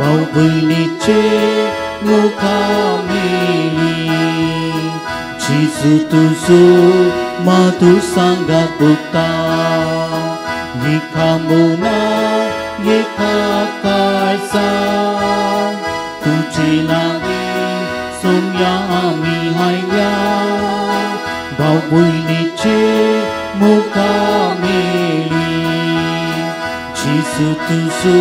भाव भयणीचे मुखा मेली जेजू तुजो माधू सांगात भोगता एका मना एका काळजान तुजे लागीं सोम्या आमी आयल्या भाव भयणीचे मुखा मेली जेजू तुजो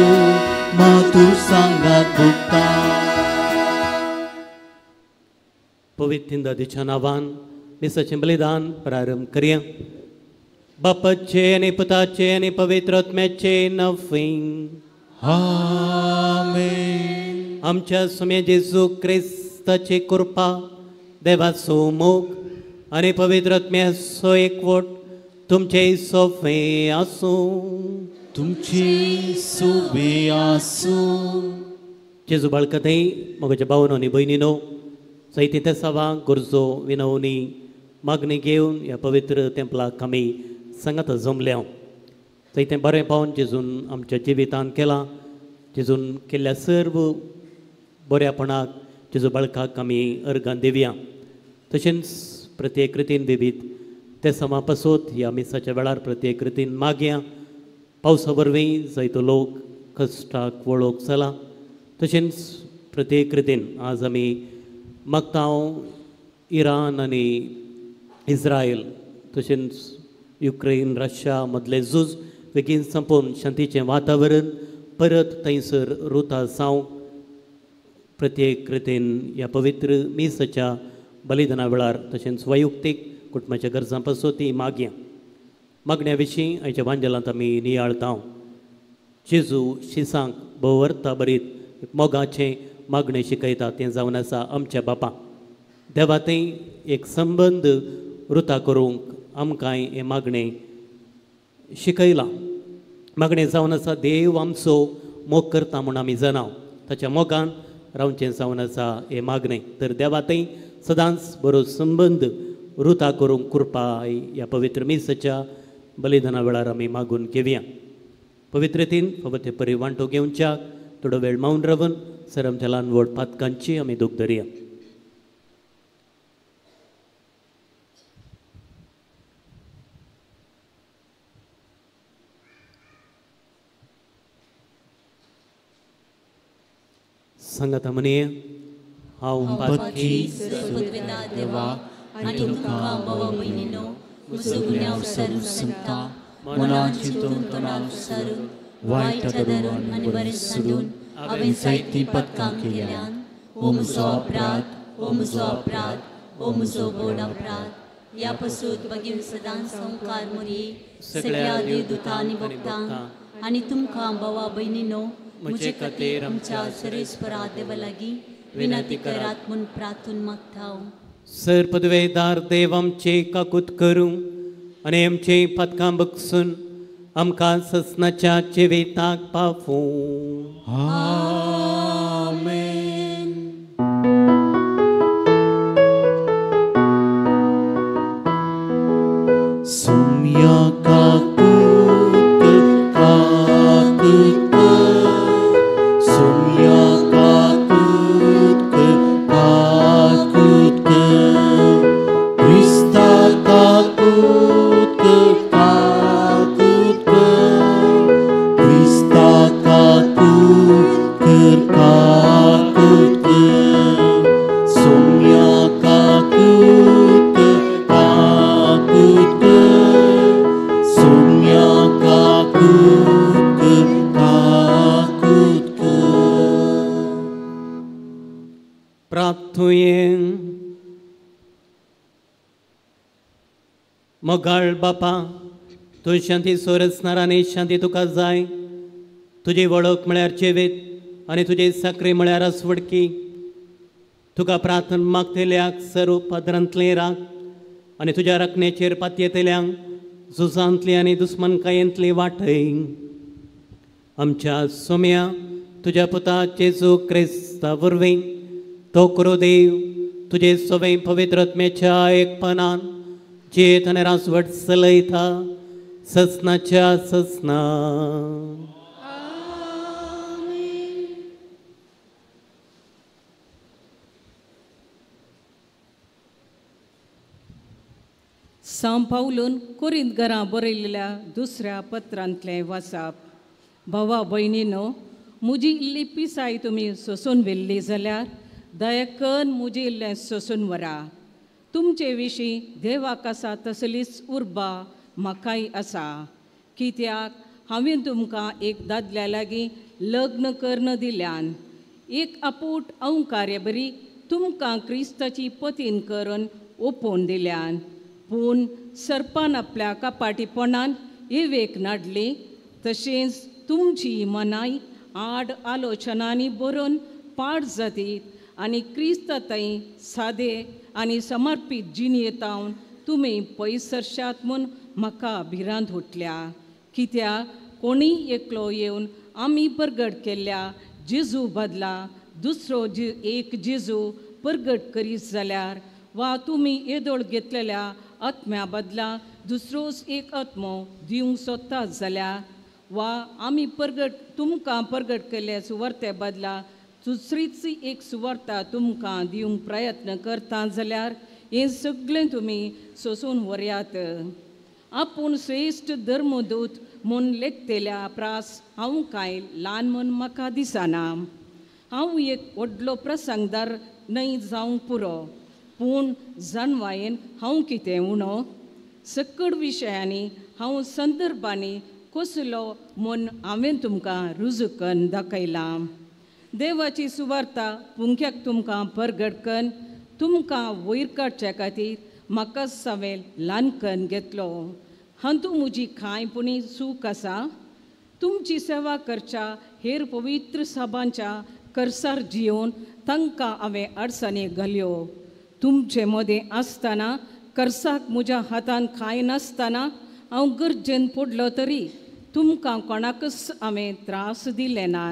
माधू सांगात भोगता. पवित्र दादीच्या नांवान मिसाचें बलिदान प्रारंभ करया. बापाचे आनी पुताचे आनी पवित्र आत्म्याचे नांवान आमेन. आमच्या स्वामी जेजू क्रिस्ताची कृपा, देवाचो मोग आनी पवित्र आत्म्याचो एकवट तुमचे सोफे आसूं. तुमचे सोबे आसूं. जेजू बाळकथय म्हज्या भावनो आनी भयणीनो जायते तेसावां गरजो विनवणी मागणी घेवन ह्या पवित्र तेंपलाक आमी सांगात जमल्या. जायतें बरें पावन जेजून आमच्या जिवितान केलां. जेजून केल्ल्या सर्व बऱ्यापणाक जेजू बाळकाक आमी अर्गां दिवया. तशेंच प्रत्येक रितीन विवीध तेसावां पासत ह्या मिसाच्या वेळार प्रत्येक रितीन मागया. पावसा वरवीं जायतो लोक कश्टाक वळोक जाला. तशेंच प्रत्येक रितीन आज आमी मागता हांव इराण आनी इस्रायल तशेंच युक्रेन रशिया मदलें झूज बेगीन संपोवन शांतीचें वातावरण परत थंयसर रुता जावंक प्रत्येक रितीन ह्या पवित्र मिसाच्या बलिदाना वेळार तशेंच वैयक्तीक कुटुंबाच्या गरजां पासून ती मागया. मागण्या विशीं आयच्या वांजेलांत आमी नियाळता. जेजू शिसांक भोवर्ता बरीत मोगाचें मागणें शिकयता तें जावन आसा आमच्या बापा देवा थंय एक संबंद रुता करूंक आमकांय हें मागणें शिकयलां. मागणें जावन आसा देव आमचो मोग करता म्हूण आमी जाणाव ताच्या मोगान रावचें जावन आसा हें मागणें. तर देवा थंय सदांच बरो संबंद रुता करूंक कृपा ह्या पवित्र मिसाच्या बलिदाना वेळार आमी मागून घेवया. पवित्रतेन फावो ते परी वांटो घेवच्याक थोडो वेळ मावन रावन सर आमच्या ल्हान व्हड पातकांची आमी दूख धरया. सांगात म्हणये हांव पातकी देवा आनी तुमकां भावा भयणीनो म्हजो गुन्यांव सारून सांगता मनान चिंतून तोंडान सारून वायट धरून आनी बरें सोडून हांवें जायतीं पदकां केल्यान. हो म्हजो अपराध, हो म्हजो अपराध, हो म्हजो व्हड अपराध. ह्या पसून बगीन सदांच संवकार मुरी सगळ्या देवदूतां आनी भक्तांक आनी तुमकां भावा भयणीनो म्हजे खातीर आमच्या सर्वेस्परा देवा लागीं विनंती करात म्हूण प्रार्थून मागता. सर पदवेदार देव आमचे काकूत करूं आनी आमचे पातकां बगसून आमकां ससनाच्या जिविताक पावूं. आमेन. सुम्या काकूत काकूत सुम्या काकूत काकूत क्रिस्ता काकूत काकूत क्रिस्ता काकूत काकूत सुम्या काकूत काकूत सुम्या काकूत काकूत. प्रार्थुये. मोगाळ बापा, तूं शांती सोरसणार आनी शांती तुका जाय. तुजी वळख म्हळ्यार जिवीत आनी तुजी साकरी म्हळ्यार आसवडकी. तुका प्रार्थना मागतल्याक सर्व पदरांतलें राख आनी तुज्या राखणेचेर पातयेतल्यांक झुजांतली आनी दुस्मनकायेंतली वाटय. आमच्या सोम्या तुज्या पुता जेजू क्रिस्ता वरवीं तो करो देव तुजे सवय पवित्र आत्म्याच्या एकपणान जियेत आनी रासवट चलयता ससनाच्या ससना. सांव पावलून कोरिंत घरां बरयल्ल्या दुसऱ्या पत्रांतलें वाचप. भावा भयणीनो, म्हजी इल्ली पिसाय तुमी सोसून व्हेल्ली जाल्यार दया करून म्हजी इल्लें सोसून व्हरा. तुमचे विशीं देवाक आसा तसलीच उर्बा म्हाकाय आसा. कित्याक हांवें तुमकां एक दादल्या लागीं लग्न करून दिल्यान एक आपूट अंकार्य बरी तुमकां क्रिस्ताची पतीन करून ओपोवन दिल्यान. पूण सर्पान आपल्या कपाटीपणान एवेक नाडली, तशेंच तुमची मनाय आड आलोचनांनी बरोवन पाड जातीत आनी क्रिस्ता थंय सादे आनी समर्पीत जिणयेतावन तुमी पयस सरशात म्हूण म्हाका भिरांत उठल्या. कित्याक कोणीय एकलो येवन आमी परगट केल्ल्या जेजू बदला दुसरो एक जेजू परगट करीत जाल्यार वा तुमी येदोळ घेतलेल्या आत्म्या बदला दुसरोच एक आत्मो दिवंक सोदतात जाल्यार वा आमी परगट तुमकां परगट केल्ल्या सुवार्ते बदला दुसरीच एक सुवार्ता तुमकां दिवंक प्रयत्न करता जाल्यार हें सगळें तुमी सोसून व्हरयात. आपूण श्रेश्ठ धर्मदूत म्हूण लेखतेल्या प्रास हांव कांय ल्हान म्हूण म्हाका दिसना. हांव एक व्हडलो प्रसंगदार न्हय जावंक पुरो, पूण जाणवायेन हांव कितें उणो? सकड विशयांनी हांव संदर्भांनी कसलो म्हूण हांवें तुमकां रुजू करून दाखयलां. देवाची सुवार्ता पुंख्याक तुमकां परगट करून तुमकां वयर काडच्या खातीर म्हाका हांवें ल्हान करून घेतलो. हातूंत म्हजी कांय पुणी चूक आसा? तुमची सेवा करच्या हेर पवित्र सभांच्या करसार जियोवन तांकां हांवें अडचणी घाल्यो. तुमचे मदें आसतना करसाक म्हज्या हातान कांय नासतना हांव गरजेन पडलो तरी तुमकां कोणाकच हांवें त्रास दिले ना.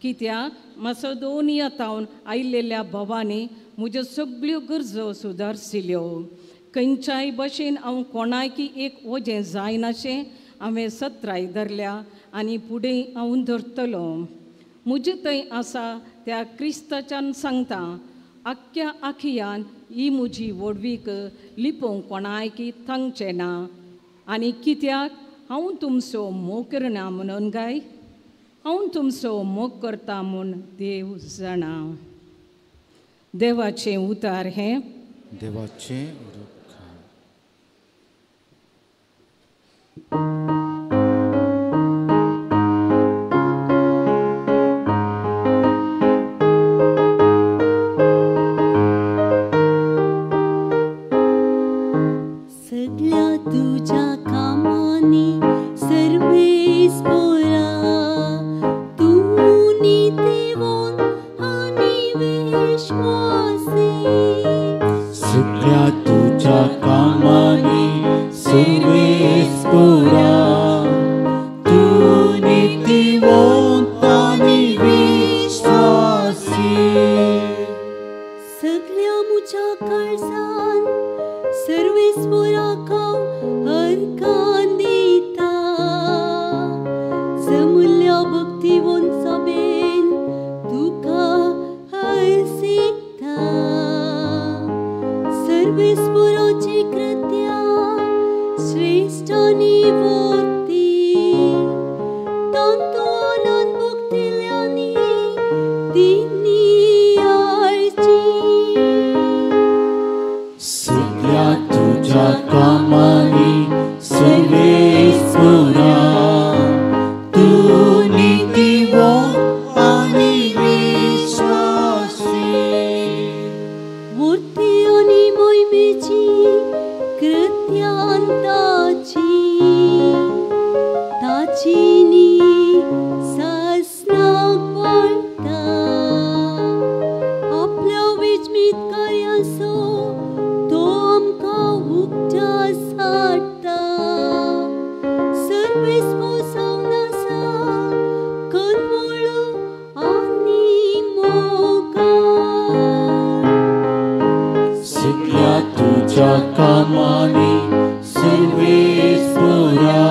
कित्याक मासोदोनिया तावन आयिल्ल्या भावांनी म्हज्यो सगळ्यो गरजो सुदारशिल्यो. खंयच्याय भशेन हांव कोणाकी एक वजें जायनाशें हांवें सत्राय धरल्या आनी फुडें हांव धरतलो. म्हजे थंय आसा त्या क्रिस्ताच्यान सांगता, आख्ख्या आखियान ही म्हजी व्हडवीक लिपोवंक कोणायकी थांगचें ना. आनी कित्याक हांव तुमचो मोग करना म्हणून काय? हांव तुमचो मोग करता म्हूण देव जाणा. देवाचें उतार हें. देवाचें रूप. सगळ्या तुझ्या कामांनी सर्वेस पोरा तूं नितीवंत आनी विश्वासी. सगळ्या तुझ्या कामांनी सर्वेस पोरा तूं नितीवंत आनी विश्वासी. सगळ्या म्हज्या काळजान सर्वेस पोराक हांव हरकान दिता. जमुल्ल्या भक्तिवंत सभेन तुका हरसिता. सर्वेस पोराची कृत्या श्रेश्ठ आनी वर्ती तांतू आनंद भोगतल्यांनी ती नियाळची. सगळ्या तुझ्या कामांनी सर्वेस पोरा तूं नितीवंत आनी विश्वासी. मूर्ती आनी मोहिमेची कृत्यान ताची ताची नी सासनाक वळटा. आपल्या विजमीत कार्याचो तो आमकां उगडास हाडटा. सर्वेस पोसावन आसा कनमोळ आनी मोगाळ. सगळ्या तुझ्या कामांनी सर्वेस पोरा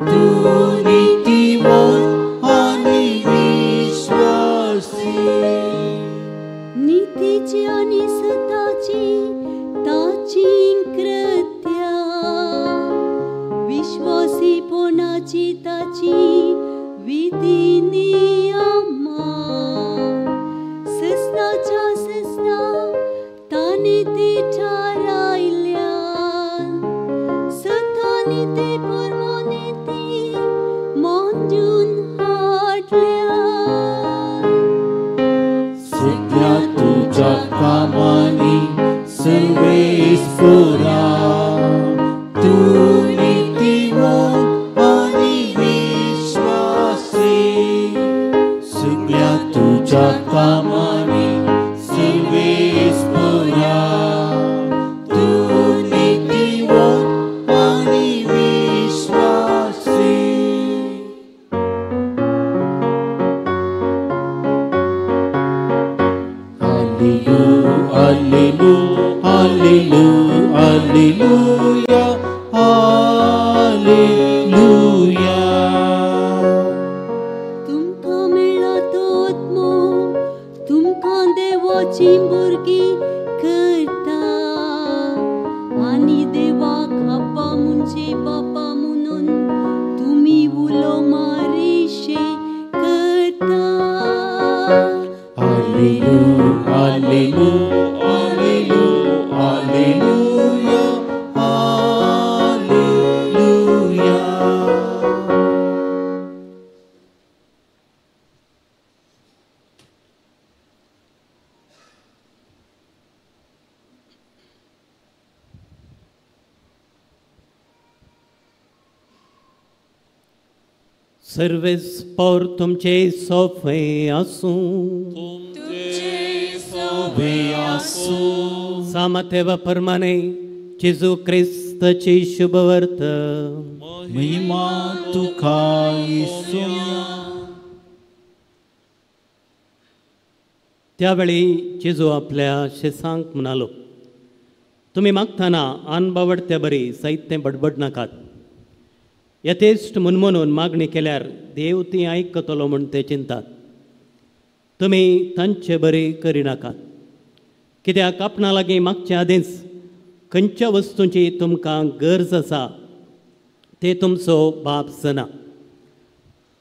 तूं नितीवंत आनी विश्वासी. नितीची आनी सताची ताची कृत्या सर्वेस पुरा तूं नीतिवंत आनी विश्वासी सगळ्या तुज्या कामांनी सर्वेस पुरा तूं नीतिवंत आनी विश्वासी. Alleluia, alleluia, alleluia, alleluia. तुमकां मेळ्ळा तो आत्मो तुमकां देवाची भुरगीं करता आनी देवाक आब्बा म्हणजे बापा म्हणून तुमी उलो मारिशे करता. Alleluia, alleluia, alleluia, alleluia. Sarves पौर तुमचे सोफे आसूं. सामतेवा परमाने जेजू क्रिस्ताची शुभवर्त. महिमा तुका येसुया. त्यावेळी जेजू आपल्या शेसांक म्हणालो, तुमी मागतना आनबावडत्या बरी साहित्य बडबड नाकात. यथेश्ट मुनमुनून मागणी केल्यार देव ती आयकतलो म्हूण ते चिंतात. तुमी तांचे बरी करिनाकात, कित्याक आपणा लागीं मागचे आदींच खंयच्या वस्तूंची तुमकां गरज आसा ते तुमचो बाप जाणा.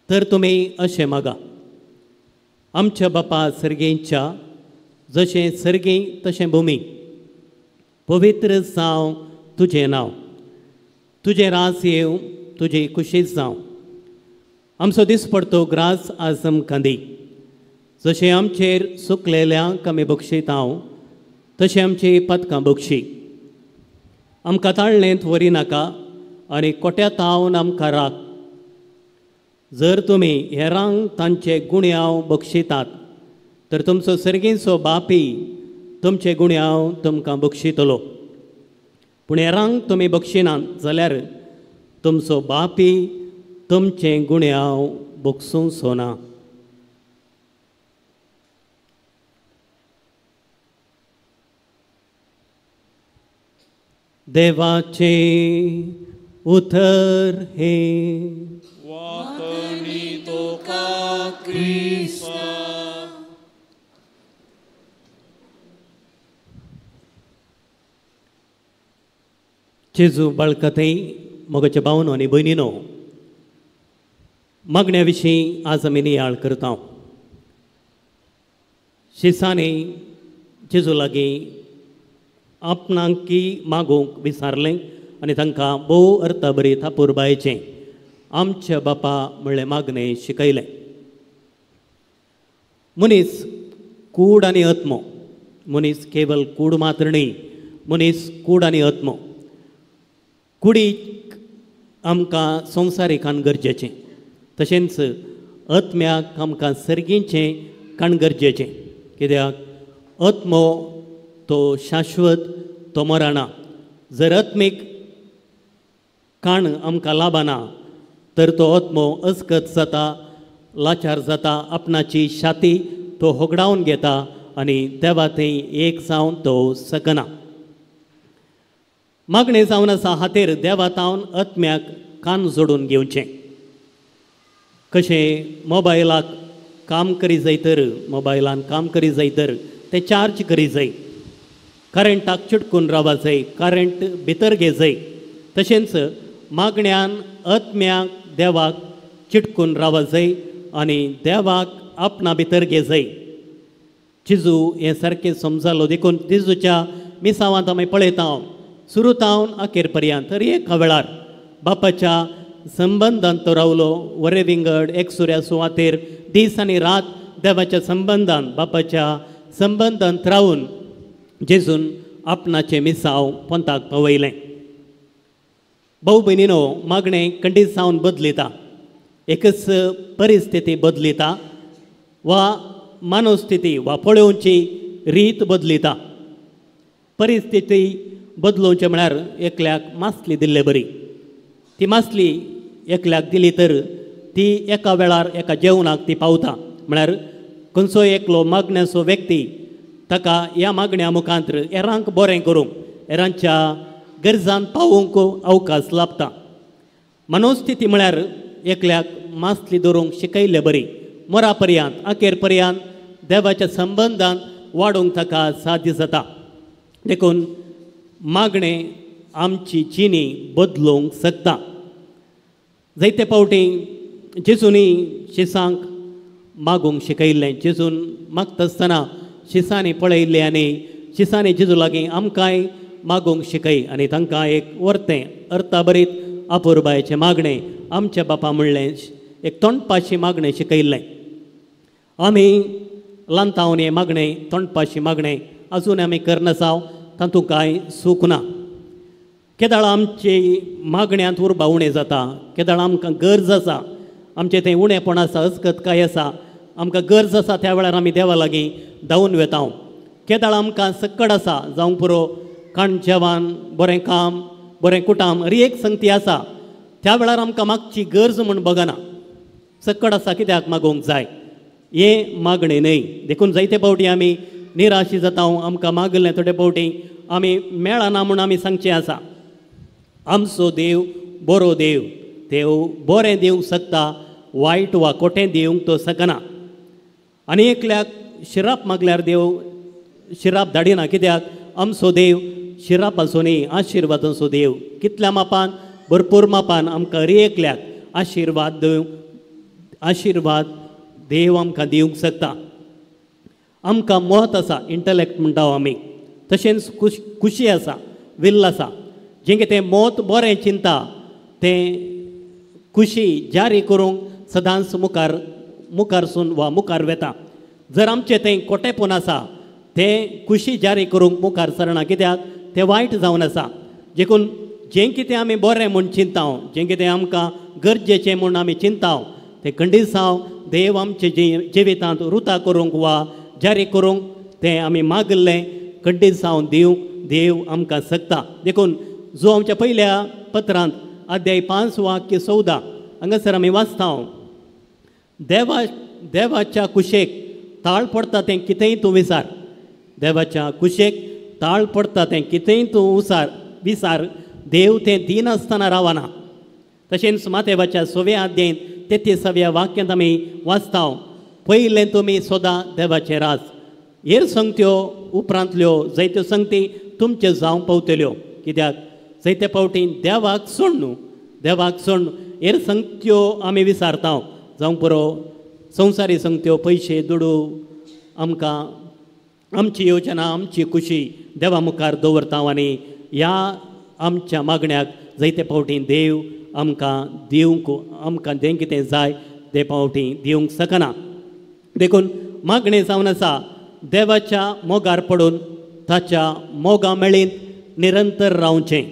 तर तुमी अशें मागा, आमच्या बापा सर्गेंच्या, जशें सर्गीं तशें भुमी, पवित्र जावं तुजें नांव, तुजें राज येवं, तुजी कुशीत जावं. आमचो दिसपडतो ग्रास आज आमकां दी, जशें आमचेर सुकलेल्यांक आमी बक्षितांव तशें आमची पदकां बक्षी. आमकां ताळणेंत व्हरी नाका आनी कोट्या तावन आमकां राख. जर तुमी हेरांक तांचे गुण्यांव बक्षितात तर तुमचो सर्गीचो बापी तुमचे गुण्यांव तुमकां बक्षितलो. पूण हेरांक तुमी बक्षिनात जाल्यार तुमचो बापी तुमचे गुण्यांव बक्षूंचो ना. देवाचे उतर हे. वाकणी तुका क्रिस्ता. जेजू बाळकथय मोगाच्या भावनो आनी भयणीनो, मागण्या विशीं आज आमी नियाळ करता. शिसांनी जेजू लागीं आपणाकी मागूंक विचारलें आनी तांकां भोव अर्थाबरी थापुरबायचें आमच्या बापा म्हणलें मागणें शिकयलें. मनीस कूड आनी आत्मो, मनीस केवल कूड मात्र न्ही, मनीस कूड आनी आत्मो. कुडीक आमकां संवसारीकान गरजेचें, तशेंच आत्म्याक आमकां सर्गीचें काण गरजेचें. कित्याक आत्मो तो शाश्वत, तो मरना. जर आत्मीक काण आमकां लाभना तर तो आत्मो अस्कत जाता, लाचार जाता, आपणाची छाती तो होगडावन घेता आनी देवा थंय एक जावन तो सकना. मागणें जावन आसा हातेर देवा तावन आत्म्याक कान जोडून घेवचें. कशें मोबायलाक काम करी जाय तर, मोबायलान काम करी जाय तर तें चार्ज करी जाय, करंटाक चिटकून रावा जाय, करंट भितर घे जाय. तशेंच मागण्यान आत्म्याक देवाक चिटकून रावा जाय आनी देवाक आपणा भितर घे जाय. जेजू हें सारकें समजालो देखून जेजूच्या मिसावांत आमी पळयता सुरू तावन अखेर पर्यंत तर एका वेळार बापाच्या संबंदान तो रावलो. वरे विंगड एकसुऱ्या सुवातेर दीस आनी रात देवाच्या संबंदान, बापाच्या संबंदांत रावून जेजून आपणाचें मिसांव पंथाक पावयलें. भाव भयणीनो, मागणें खंडीत जावन बदलिता, एकच परिस्थिती बदलिता वा मनोस्थिती वा पळोवची रीत बदलिता. परिस्थिती बदलोवचें म्हळ्यार एकल्याक मासली दिल्ले बरी, ती मासली एकल्याक दिली तर ती एका वेळार एका जेवणाक ती पावता. म्हळ्यार खंयचो एकलो मागण्याचो व्यक्ती ताका ह्या मागण्या मुखांत हेरांक बरें करूंक, हेरांच्या गरजान पावोवंक अवकाश लाभता. मनोस्थिती म्हळ्यार एकल्याक मासली दवरूंक शिकयल्ले बरी, मोरा पर्यंत अखेर पर्यंत देवाच्या संबंदान वाडोवंक ताका साध्य जाता. देखून मागणें आमची जिणी बदलूंक शकता. जायते फावटी जेजूनी शिसांक मागूंक शिकयल्लें. जेजून मागता आसतना शिसांनी पळयल्लें आनी शिसांनी जेजू लागीं आमकांय मागूंक शिकय आनी तांकां एक वर्तें अर्थाभरीत अपुरबायेचें मागणें आमच्या बापा म्हणलें एक तोंडपाशी मागणें शिकयल्लें. आमी ल्हानतावन हें मागणें तोंडपाशी मागणें अजून आमी करनासाव, तातूंत कांय सूख ना. केदाळ आमची मागण्यांत उर्बा उणें जाता, केदाळ आमकां गरज आसा, आमचें तें उणेपण आसा, अस्कतकाय आसा, आमकां गरज आसा त्या वेळार आमी देवा लागीं धांवून वेता. केदाळ आमकां सक्कड आसा, जावंक पुरो काण जेवण, बरें काम, बरें कुटाम, हर एक संगती आसा, त्या वेळार आमकां मागची गरज म्हूण बगना. सक्कड आसा कित्याक मागोवंक जाय, हें मागणें न्हय. देखून जायते फावटी आमी निराशी जाता, आमकां मागलें थोडे फावटी आमी मेळना म्हूण आमी सांगचें आसा. आमचो देव बरो देव, देव बरें दिवंक शकता, वायट वा खोटें दिवंक तो शकना. आनी एकल्याक शिराप मागल्यार देव शिराप धाडिना, कित्याक आमचो देव शिरापाचो न्ही, आशिर्वादाचो देव. कितल्या मापान, भरपूर मापान आमकां हर एकल्याक आशिर्वाद दिवंक, आशिर्वाद देव आमकां दिवंक शकता. आमकां मत आसा, इंटलेक्ट म्हणटा आमी, तशेंच खुशी आसा, will आसा. जें कितें मत बरें चिंता तें खुशी जारी करूंक सदांच मुखार मुखारसून वा मुखार वेता. जर आमचें तें कोटेपण आसा तें खुशी जारी करूंक मुखार सरना, कित्याक तें वायट जावन आसा. देखून जें कितें आमी बरें म्हूण चिंता, जें कितें आमकां गरजेचें म्हूण आमी चिंता, तें खंडीसांव देव आमचे जिवितांत रुता करूंक वा जारी करूंक तें आमी मागल्लें खंडीसांव दिवंक देव आमकां शकता. देखून जो आमच्या पयल्या पत्रांत अध्याय 5 वाक्य 14 हांगासर आमी वाचता, देवा देवाच्या कुशेक ताळ पडटा तें कितेंय तूं विसार, देवाच्या कुशेक ताळ पडटा तें कितेंय तूं विसार, देव तें दिनासतना रावना. तशेंच मातेवाच्या 6व्या अध्यायेंत 33व्या वाक्यांत आमी वाचता, पयलें तुमी सोदा देवाचें राज, हेर संगत्यो उपरांतल्यो जायत्यो संगती तुमच्यो जावंक पावतल्यो. कित्याक जायते फावटी देवाक सोड न्हू, देवाक सोड हेर संगत्यो आमी विसारता. जावंक पुरो संवसारी संगत्यो, पयशे दुडू, आमकां आमची योजना, आमची खुशी देवा मुखार दवरता आनी ह्या आमच्या मागण्याक जायते फावटी देव आमकां दिवंक, आमकां जें कितें जाय ते फावटी दिवंक शकना. देखून मागणें जावन आसा देवाच्या मोगार पडून ताच्या मोगा मेळींत निरंतर रावचें.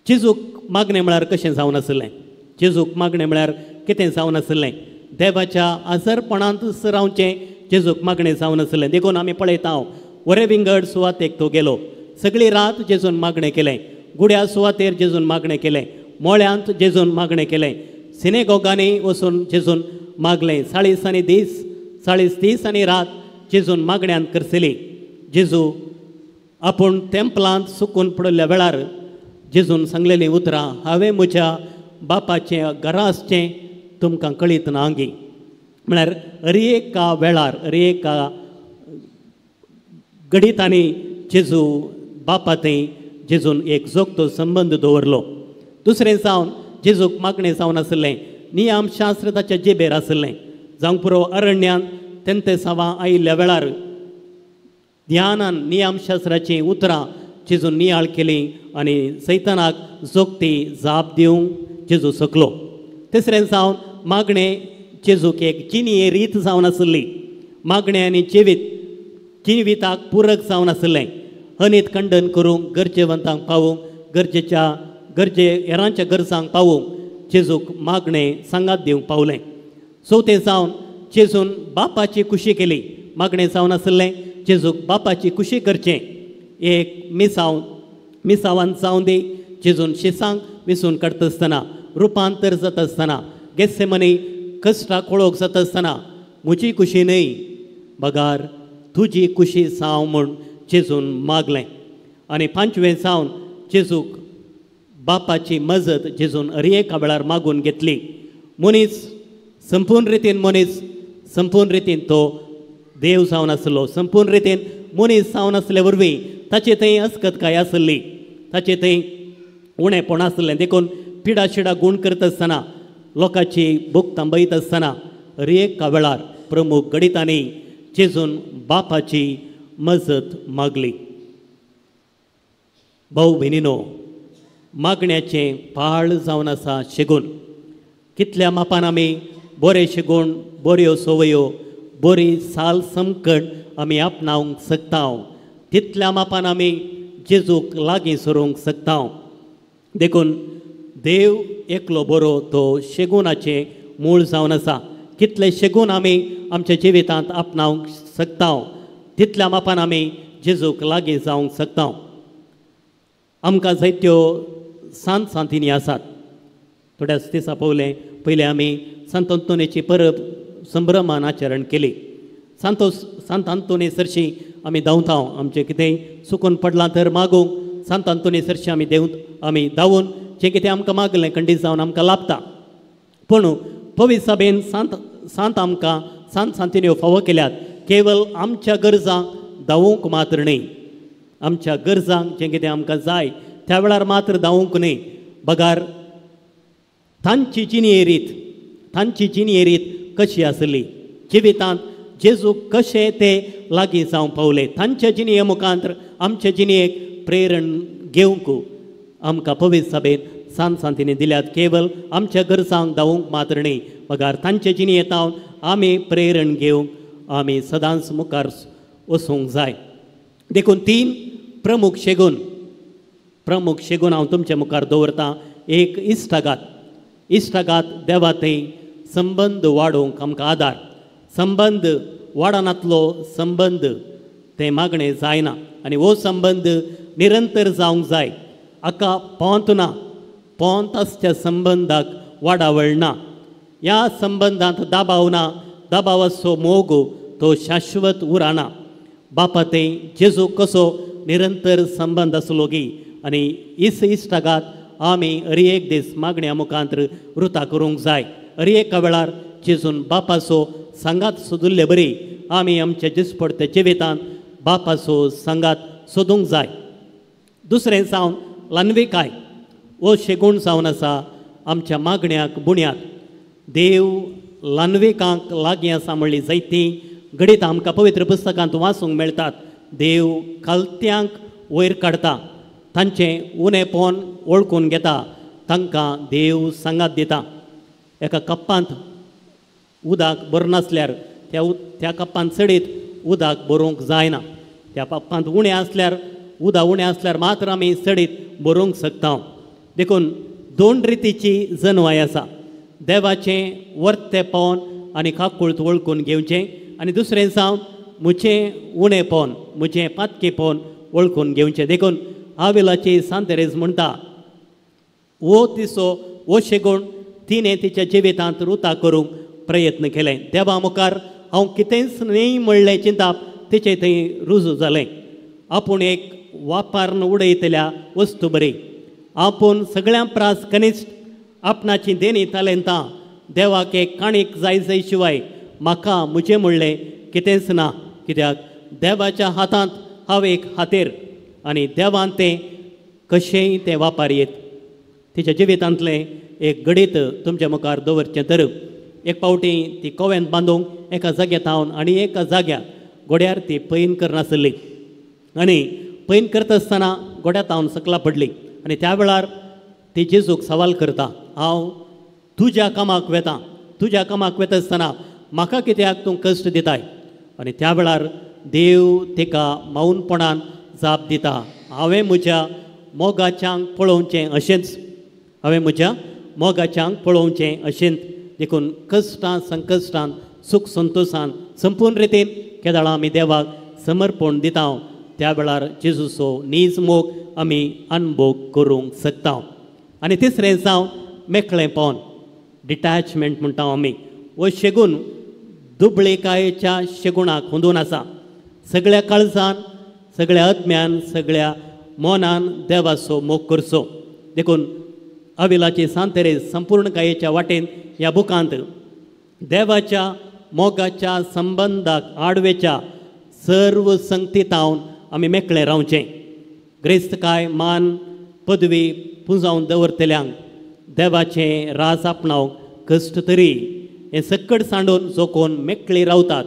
जेजूक मागणें म्हळ्यार कशें जावन आसलें, जेजूक मागणें म्हळ्यार कितें जावन आसलें, देवाच्या आजरपणांतच रावचें जेजूक मागणें जावन आसलें. देखून आमी पळयता वरे विंगड सुवातेक तो गेलो, सगळी रात जेजून मागणें केलें, गुड्या सुवातेर जेजून मागणें केलें, मोळ्यांत जेजून मागणें केलें, सिनेगोगांनी वचून जेजून मागलें, 40 आनी दीस, 40 दीस आनी रात जेजून मागण्यांत करसली. जेजू आपूण तेंपलांत सुकून पडिल्ल्या वेळार जेजून सांगलेलीं उतरां, हांवें म्हज्या बापाचें घरा आसचें तुमकां कळीत ना आंगी. म्हळ्यार हर एका वेळार, हर एका घडितांनी जेजू बापा थंय जेजून एक जोगतो संबंद दवरलो. दुसरें जावन जेजूक मागणें जावन आसलें, नियम शास्त्र ताच्या जिबेर आसलें. जावंक पुरो अरण्यांत तेंतेसांवां आयिल्ल्या वेळार ध्यानान नियमशास्त्राचीं उतरां जेजून नियाळ केली आनी सैतानाक जोगती जाप दिवंक जेजू शकलो. तिसरें जावन मागणें जेजूक एक जिणये रीत जावन आसली, मागणें आनी जिवीत जिविताक पुरक जावन आसलें. हनीत खंडन करूंक, गरजेवंतांक पावूंक, गरजेच्या गरजे हेरांच्या गरजांक पावूंक जेजूक मागणें सांगात दिवंक पावलें. चवथें जावन जेजून बापाची खुशी केली. मागणें जावन आसलें जेजूक बापाची खुशी करचें. एक मिसांव मिसावान जावन दी जेजून शिसांक विसून काडटा आसतना, रुपांतर जाता आसतना, गेत्सेमनी कश्टाक वळख जाता आसतना म्हजी खुशी न्हय बगार तुजी खुशी जावं म्हूण जेजून मागलें. आनी पांचवें जावन जेजूक बापाची मजत जेजून हर एका वेळार मागून घेतली. मनीस संपूर्ण रितीन मनीस, संपूर्ण रितीन तो देव जावन आसलो. संपूर्ण रितीन मनीस जावन आसले वरवीं ताचे थंय अस्कतकाय आसली, ताचे थंय उणेपण आसलें. देखून पिडा शिडा गूण करता आसतना, लोकांची भूक थांबयत आसतना हर एका वेळार प्रमुख घडितांनी जेजून बापाची मजत मागली. भाऊ भयणीनो, मागण्याचें पाळ जावन आसा शेगून. कितल्या मापान आमी बरें शेगूण, बऱ्यो संवयो, बरी साल समकण आमी आपणावंक शकता, तितल्या मापान आमी जेजूक लागीं सरूंक शकता. देखून देव एकलो बरो तो शेगुणाचें मूळ जावन आसा. कितले शेगून आमी आमच्या जिवितांत आपणावंक शकता, तितल्या मापान आमी जेजूक लागीं जावंक शकता. आमकां जायत्यो सांत सांतिनी आसात. थोड्याच दिसां पयलें पयलें आमी सांत अंतोनीची परब संभ्रमान आचरण केली. सांत अंतोनी सरशी आमी धांवता, आमचें कितेंय चुकून पडलां तर मागूंक सांत अंतोनी सरशी आमी देंव आमी धांवून जें कितें आमकां मागलें खंडीत जावन आमकां लाभता. पूण पवित्र सभेन सांत सांत आमकां सांत सांतिन्यो फावो केल्यात केवल आमच्या गरजांक धांवूंक मात्र न्हय, आमच्या गरजांक जें कितें आमकां जाय त्या वेळार मात्र धांवूंक न्हय, बगार तांची जिणये रीत, तांची जिणये रीत कशी आसली, जिवितांत जेजू कशे ते लागीं जावंक पावले, तांच्या जिणये मुखांत आमच्या जिणयेक प्रेरण घेवंक आमकां पवित्र सभेन सांत सांतिनी दिल्यात. केवल आमच्या गरजांक धांवूंक मात्र न्हय, बगार तांचे जिणयेंत आमी प्रेरण घेवंक आमी सदांच मुखार वचूंक जाय. देखून तीन प्रमुख शेगून, प्रमुख शेगून हांव तुमच्या मुखार दवरतां. एक इश्टागात, इश्टागात देवा थंय संबंद वाडोवंक आमकां आदार. संबंद वाडनातलो संबंद तें मागणें जायना आनी हो संबंद निरंतर जावंक जाय. हाका पोंत ना, पोंत आसच्या संबंदाक वाडावळ ना, ह्या संबंदांत दबाव ना, दबावाचो मोग तो शाश्वत उरना. बापा थंय जेजू कसो निरंतर संबंद आसलो गी आनी इस इश्टागात आमी हर एक दीस मागण्या मुखांत वृता करूंक जाय. हर एका वेळार जेजून बापाचो सांगात सोदुल्ले बरी आमी आमच्या दिसपडत्या जिवितांत बापाचो सांगात सोदूंक जाय. दुसरें जावन ल्हानविकाय हो शेगूण जावन आसा आमच्या मागण्याक बुन्याद. देव ल्हानविकांक लागीं आसा म्हणली जायतीं घडीत आमकां पवित्र पुस्तकांत वाचूंक मेळटात. देव खालत्यांक वयर काडटा, तांचें उणेपण वळखून घेता, तांकां देव सांगात दिता. एका कप्पांत उदक भरनासल्यार त्या कप्पांत चडीत उदक भरूंक जायना. त्या कप्पांत उणें आसल्यार उदक उणें आसल्यार मात्र आमी चडीत भरूंक शकता. देखून दोन रितीची जनवाय आसा, देवाचें वर्तेपण आनी काकूळत वळखून घेवचें आनी दुसरें जावन म्हजें उणेपण, म्हजें पातकेपण वळखून घेवचें. देखून आविलाची सांतेरेज म्हणटा वो तिचो वो शेगूण तिणें तिच्या जिवितांत रुता करूंक प्रयत्न केले. देवा मुखार हांव कितेंच न्हय म्हणलें चिंताप तिचें थंय रुजू जालें. आपूण एक वापारून उडयतल्या वस्तू बरी, आपूण सगळ्यां प्रास कनिश्ट आपणाची देणी तालेंतां देवाक एक काणीक जाय जाय शिवाय म्हाका म्हजें म्हणलें कितेंच ना. कित्याक देवाच्या हातांत हांव एक हातेर आनी देवान तें कशेंय तें वापार येत. तिच्या जिवितांतलें एक घडीत तुमच्या मुखार दवरचें तर एक फावटी ती कोव्यांत बांदूंक एका जाग्यार थावन आनी एका जाग्यार गोड्यार ती पैन करनासली आनी पैन करता आसतना गोड्या थावन सकला पडली आनी त्या वेळार ती जेजूक सवाल करता, हांव तुज्या कामाक वेता, तुज्या कामाक वेता आसतना म्हाका कित्याक तूं कश्ट दिताय? आनी त्या वेळार देव तिका मौनपणान जाप दिता, हांवें म्हज्या मोगाच्यांक पळोवचें अशेंच, हांवें म्हज्या मोगाच्यांक पळोवचें अशेंच. देखून कश्टान संकश्टान सूख संतोशान संपूर्ण रितीन केदळा आमी देवाक समर्पण दिता त्या वेळार जेजूचो नीज मोग आमी अनुभव करूंक शकता. आनी तिसरें जावं मेकळेपण, डिटॅचमेंट म्हणटा आमी, हो शेगून दुबळेकायेच्या शेगुणाक हुंदून आसा. सगळ्या काळजान, सगळ्या आत्म्यान, सगळ्या मनान देवाचो मोग करचो. देखून अविलाची सांतेरे संपूर्णकायेच्या वाटेन ह्या बुकांत देवाच्या मोगाच्या संबंदाक आडवेच्या सर्व संगतीतावन आमी मेकळें रावचें. ग्रेस्तकाय मान पदवी पुंजावन दवरतल्यांक देवाचें राज आपणावंक कश्ट तरी हें सक्कड सांडून जो कोण मेकळी रावतात,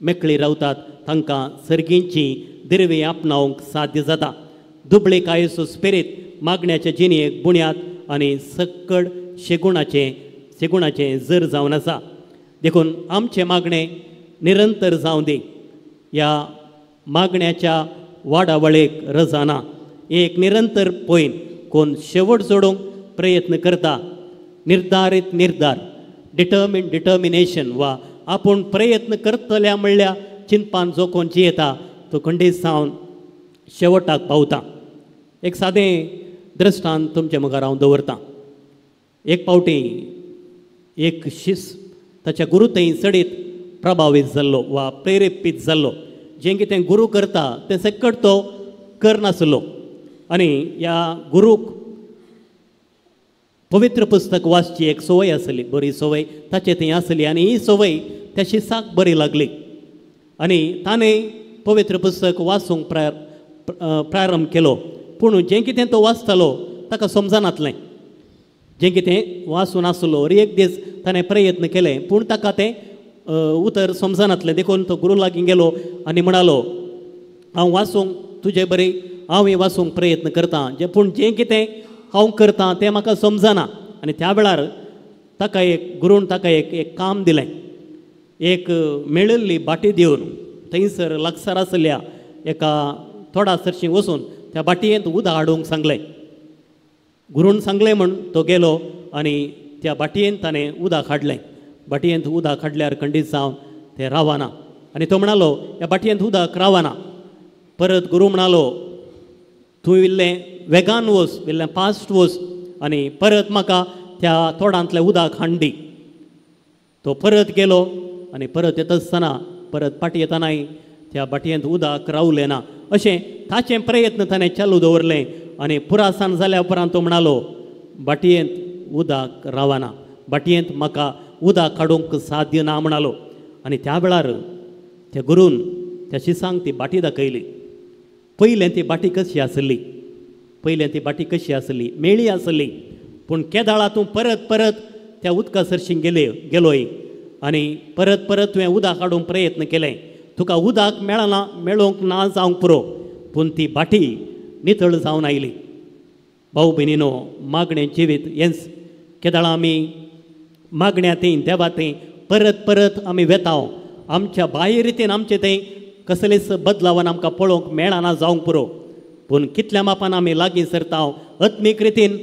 मेकळी रावतात तांकां सर्गींची दिरवी आपणावंक साध्य जाता. दुबळेकायेचो स्पिरीत मागण्याचे जिणेक बुन्याद आनी सक्कड शेगुणाचें शेगुणाचें जर जावन आसा. देखून आमचें मागणें निरंतर जावं दी. ह्या मागण्याच्या वाडावळेक रजाना एक निरंतर पयन कोण शेवट जोडूंक प्रयत्न करता. निर्धारीत निर्धार, डिटर्मिन डिटर्मिनेशन वा आपूण प्रयत्न करतल्या म्हणल्या चिंतपान जो कोण जियेता तो खंडीत जावन शेवटाक पावता. एक सादें दृश्टांत तुमचे मुखार हांव दवरतां. एक पावटी एक शीस ताच्या गुरू थंय चडीत प्रभावीत जाल्लो वा प्रेरेपीत जाल्लो. जें कितें गुरू करता तें सक्कट तो करनासलो आनी ह्या गुरूक पवित्र पुस्तक वाचची एक संवय आसली, बरी संवय ताचे थंय आसली आनी ही संवय त्या शिसाक बरी लागली आनी ताणें पवित्र पुस्तक वाचूंक प्रारंभ केलो. पूण जें कितें तो वाचतालो ताका समजनातलें. जें कितें वाचून आसलो एक दीस ताणें प्रयत्न केले पूण ताका तें उतर समजनातलें. देखून तो गुरू लागीं गेलो आनी म्हणालो, हांव वाचूंक तुजे बरी हांव हें वाचूंक प्रयत्न करतां जे पूण जें कितें हांव करतां तें म्हाका समजना. आनी त्या वेळार ताका एक गुरून ताका एक एक काम दिलें. एक मेळिल्ली बाटी दिवन थंयसर लागसार आसल्या एका थोडा सरशीं वचून त्या बाटयेंत उदक हाडूंक सांगलें. गुरून सांगलें म्हूण तो गेलो आनी त्या बाटयेंत ताणें उदक हाडलें. बाटयेंत उदक हाडल्यार खंडीत जावन तें रावना आनी तो म्हणालो, ह्या बाटयेंत उदक रावना. परत गुरू म्हणालो, तूं इल्लें वेगान वच, इल्लें फास्ट वच आनी परत म्हाका त्या तोडांतलें उदक हांडी. तो परत गेलो आनी परत येता आसतना परत फाटीं येतनाय त्या बाटयेंत उदक रावलें ना. अशें ताचें प्रयत्न ताणें चालू दवरलें आनी पुरासान जाल्या उपरांत तो म्हणालो, बाटयेंत उदक रावना, बाटयेंत म्हाका उदक काडूंक साध्य ना म्हणालो. आनी त्या वेळार त्या गुरून त्या शिसांक ती बाटी दाखयली. पयलें ती बाटी कशी आसली, पयलें ती बाटी कशी आसली, मेळी आसली, पूण केदाळा तूं परत परत त्या उदका सरशीं गेलोय आनी परत परत तुवें उदक हाडूंक प्रयत्न केलें, तुका उदक मेळना, मेळोवंक ना जावंक पुरो, पूण ती बाटी नितळ जावन आयली. भाऊ भयणीनो, मागणें जिवीत हेंच. केदाळा आमी मागण्या थंय देवा थंय परत परत आमी वेता, आमच्या बाह्य रितीन आमचे थंय कसलेच बदलावान आमकां पळोवंक मेळना जावंक पुरो, पूण कितल्या मापान आमी लागीं सरता आत्मीक रितीन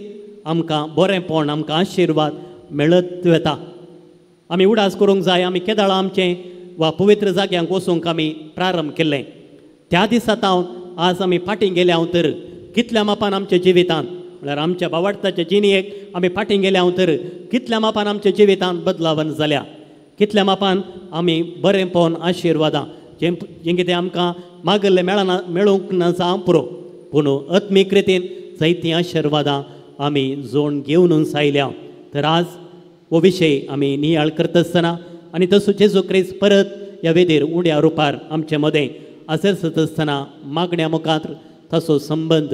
आमकां बरेंपण, आमकां आशिर्वाद मेळत वेता. आमी उडास करूंक जाय आमी केदाळा आमचें वा पवित्र जाग्यांक वचूंक आमी प्रारंभ केल्लें त्या दिसा तावन आज आमी फाटीं गेल्या तर कितल्या मापान आमच्या जिवितांत, म्हळ्यार आमच्या बावाडताच्या जिणेक आमी फाटीं गेल्या तर कितल्या मापान आमच्या जिवितांत बदलावन जाल्या, कितल्या मापान आमी बरेंपण आशिर्वादां जें जें कितें आमकां मागल्लें मेळना, मेळूंक ना जावं पुरो, पूण आत्मीक रितीन जायतीं आशिर्वादां आमी जोड घेवन आयल्या. तर आज हो विशय आमी नियाळ करता आसतना आनी तसो जेजू क्रिस्त परत ह्या वेदीर उण्या रुपार आमचे मदें आसत आसतना मागण्या मुखार ताचो संबंद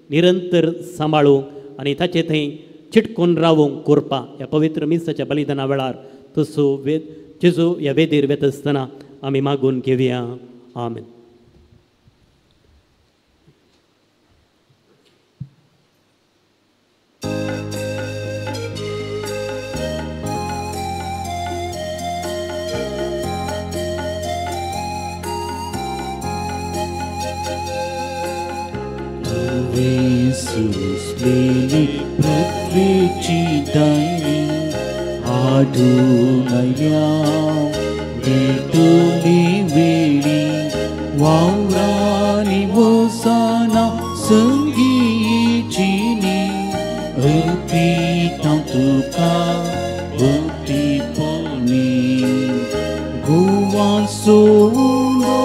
निरंतर सांबाळूंक आनी ताचे थंय चिटकून रावूंक कोरपा ह्या पवित्र मिसाच्या बलिदाना वेळार तसो वेद जेजू ह्या वेदीर वेता आसतना आमी मागून घेवया. आमेन. सोंसलेली पृथ्वीची दैनी हाडून आयल्या भेटली वेळी वावरांनी वसाना संगीचिनी अर्पिता तुका भक्तीपणी गोवा सोडो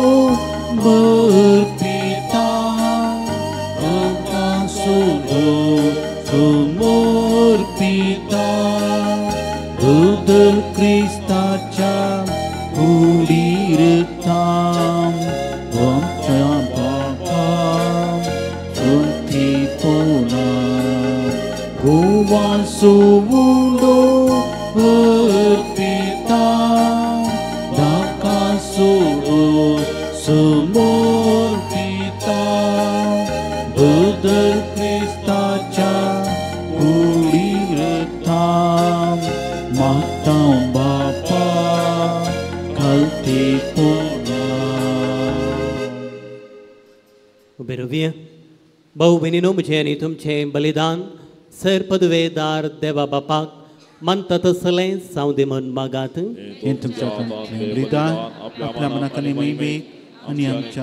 बर्पिता भक्ता सोडो समर्पिता बदल क्रिस्ताच्या कुडीरता आमच्या बापा सोंतीपणा गोवा सोडो अर्पिता धाका सोडो समर्पिता बदल क्रिस्ताच्या कुडीरता माता बापा खालतेपणा. उबे रावया. भाऊ भयणीनो, म्हजें आनी तुमचें बलिदान सर पदवेदार देवा बापाक मानता तसलें जावं दी म्हूण मागात. हें तुमच्या हातांतलें बलिदान आपल्या मनाक आनी महिमेक आनी आमच्या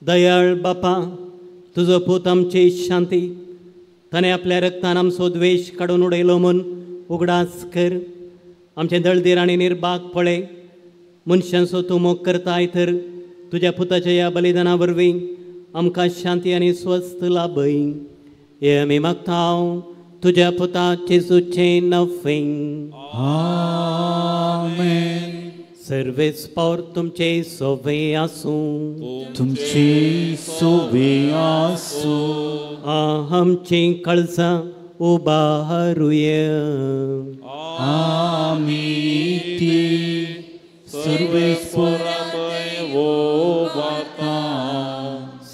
दयाळ बापा, तुजो पूत आमची शांती, ताणें आपल्या रक्तान आमचो द्वेश काडून उडयलो म्हूण उगडास कर. आमचें दळदीर आनी निर्भाग पळय. मनशांचो तूं मोग करताय तर तुज्या पुताच्या ह्या बलिदाना वरवीं आमकां शांती आनी स्वस्थ लाभय. हे आमी मागता तुज्या पुता जेजूचें नफें. आमेन. सर्वेस पावर तुमचे सोवे आसूं. तुमचे सोवे आसूं. आमचीं कळसां उबारुया. आमी ती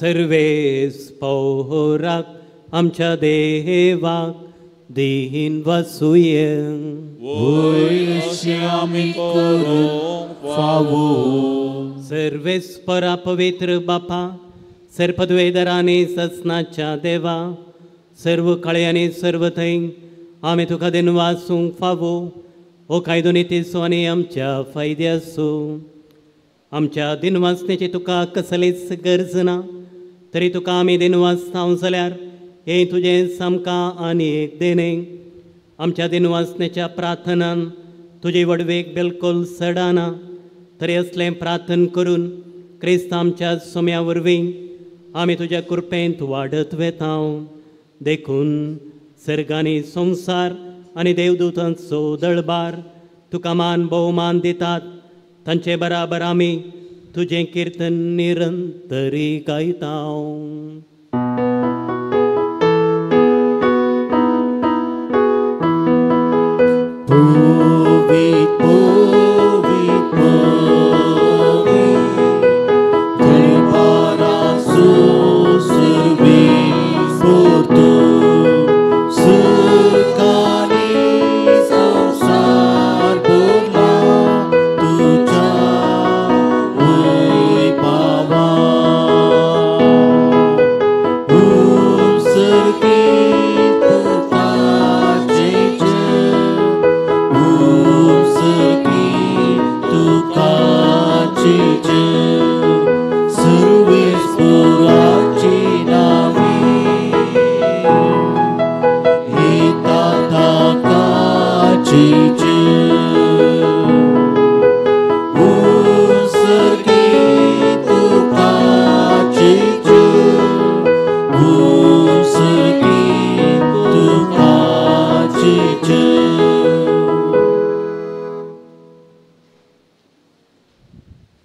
सर्वेस पौराक आमच्या देवाक दीन वसुये. वयशी आमी करूंक फावो. सर्वेस परा पवित्र बापा, सर्पद्वेदरांनी ससनाच्या देवा, सर्व काळयांनी सर्व थंय आमी तुका दिनवासूंक फावो. हो कायदो नितीचो आनी आमच्या फायद्याचो. आमच्या दिनवासनेची तुका कसलीच गरज ना, तरी तुका आमी दिनवासता जाल्यार हें तुजें सामकां आनी एक देणें. आमच्या दिनवासनेच्या प्रार्थनान तुजी वडवेक बिलकुल सडाना, तरी असलें प्रार्थन करून क्रिस्त आमच्या सोम्या वरवीं आमी तुज्या कृपेंत वाडत वेता. देखून सर्गांनी संवसार आनी देवदूतांचो दळबार तुका मान भोवमान दितात, तांचे बराबर आमी तुजें किर्तन निरंतरी गायता.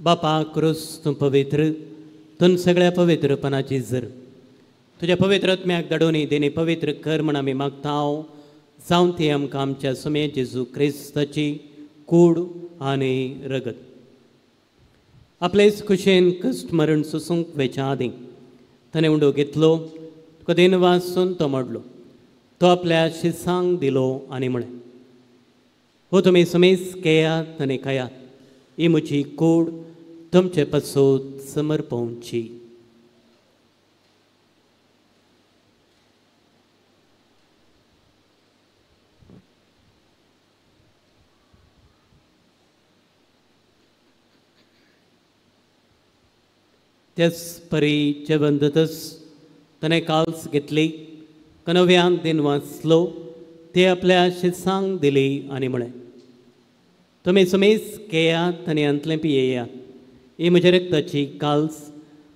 बापा क्रूस तूं पवित्र, तूं सगळ्या पवित्रपणाची जर तुज्या पवित्र आत्म्याक धाडून देणे पवित्र कर म्हण आमी मागता. जावन ती आमकां आमच्या सुमे जेजू क्रिस्ताची कूड आनी रगत आपलेच खुशेन कश्ट मरण सोसूंक वेच्या आदीं ताणें उंडो घेतलो, तुका देनवासून तो मोडलो, तो आपल्या शिसांक दिलो आनी म्हळें, हो तुमी समेस केयात आनी खायात, ही म्हजी कूड तुमचे पासत समर्पवची. त्याच परी जेवण जातच ताणें काल्स घेतली, कनव्यान दिन वाचलो, ते आपल्या शिसांक दिली आनी म्हळें, तुमी सुमेस घेयात आनी हांतलें पियेयात. ही म्हज्या रक्ताची काल्स,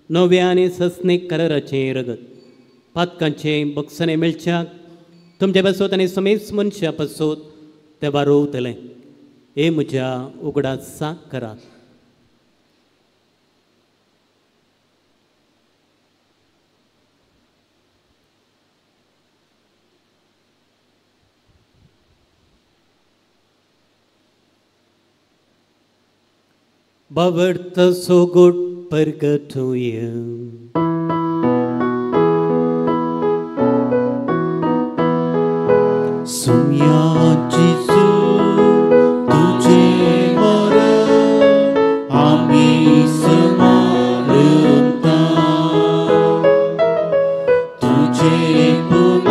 नव्या आनी ससनीक कराराचें रगत, पातकांचें बक्षणें मेळच्याक तुमचे पासत आनी समेस मनशां पासत तें वारोवतलें. हे म्हज्या उगडासाक करात. बाबर्त सोगोट परगटूया. सुम्या जेजू तुझे मरण आमी स्मारता, तुझे पुनर्जीवन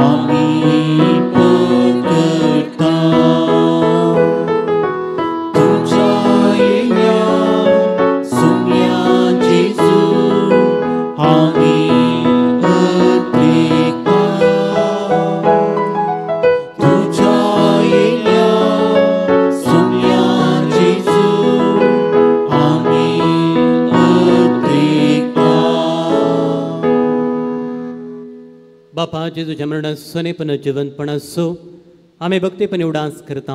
आमी पकडता, तुझ्या येण्या सुम्या जेजू आमी बापा जेजूच्या मरणाचो पुनर्जिवंतपण आसो आमी भक्तीपणी उडास करता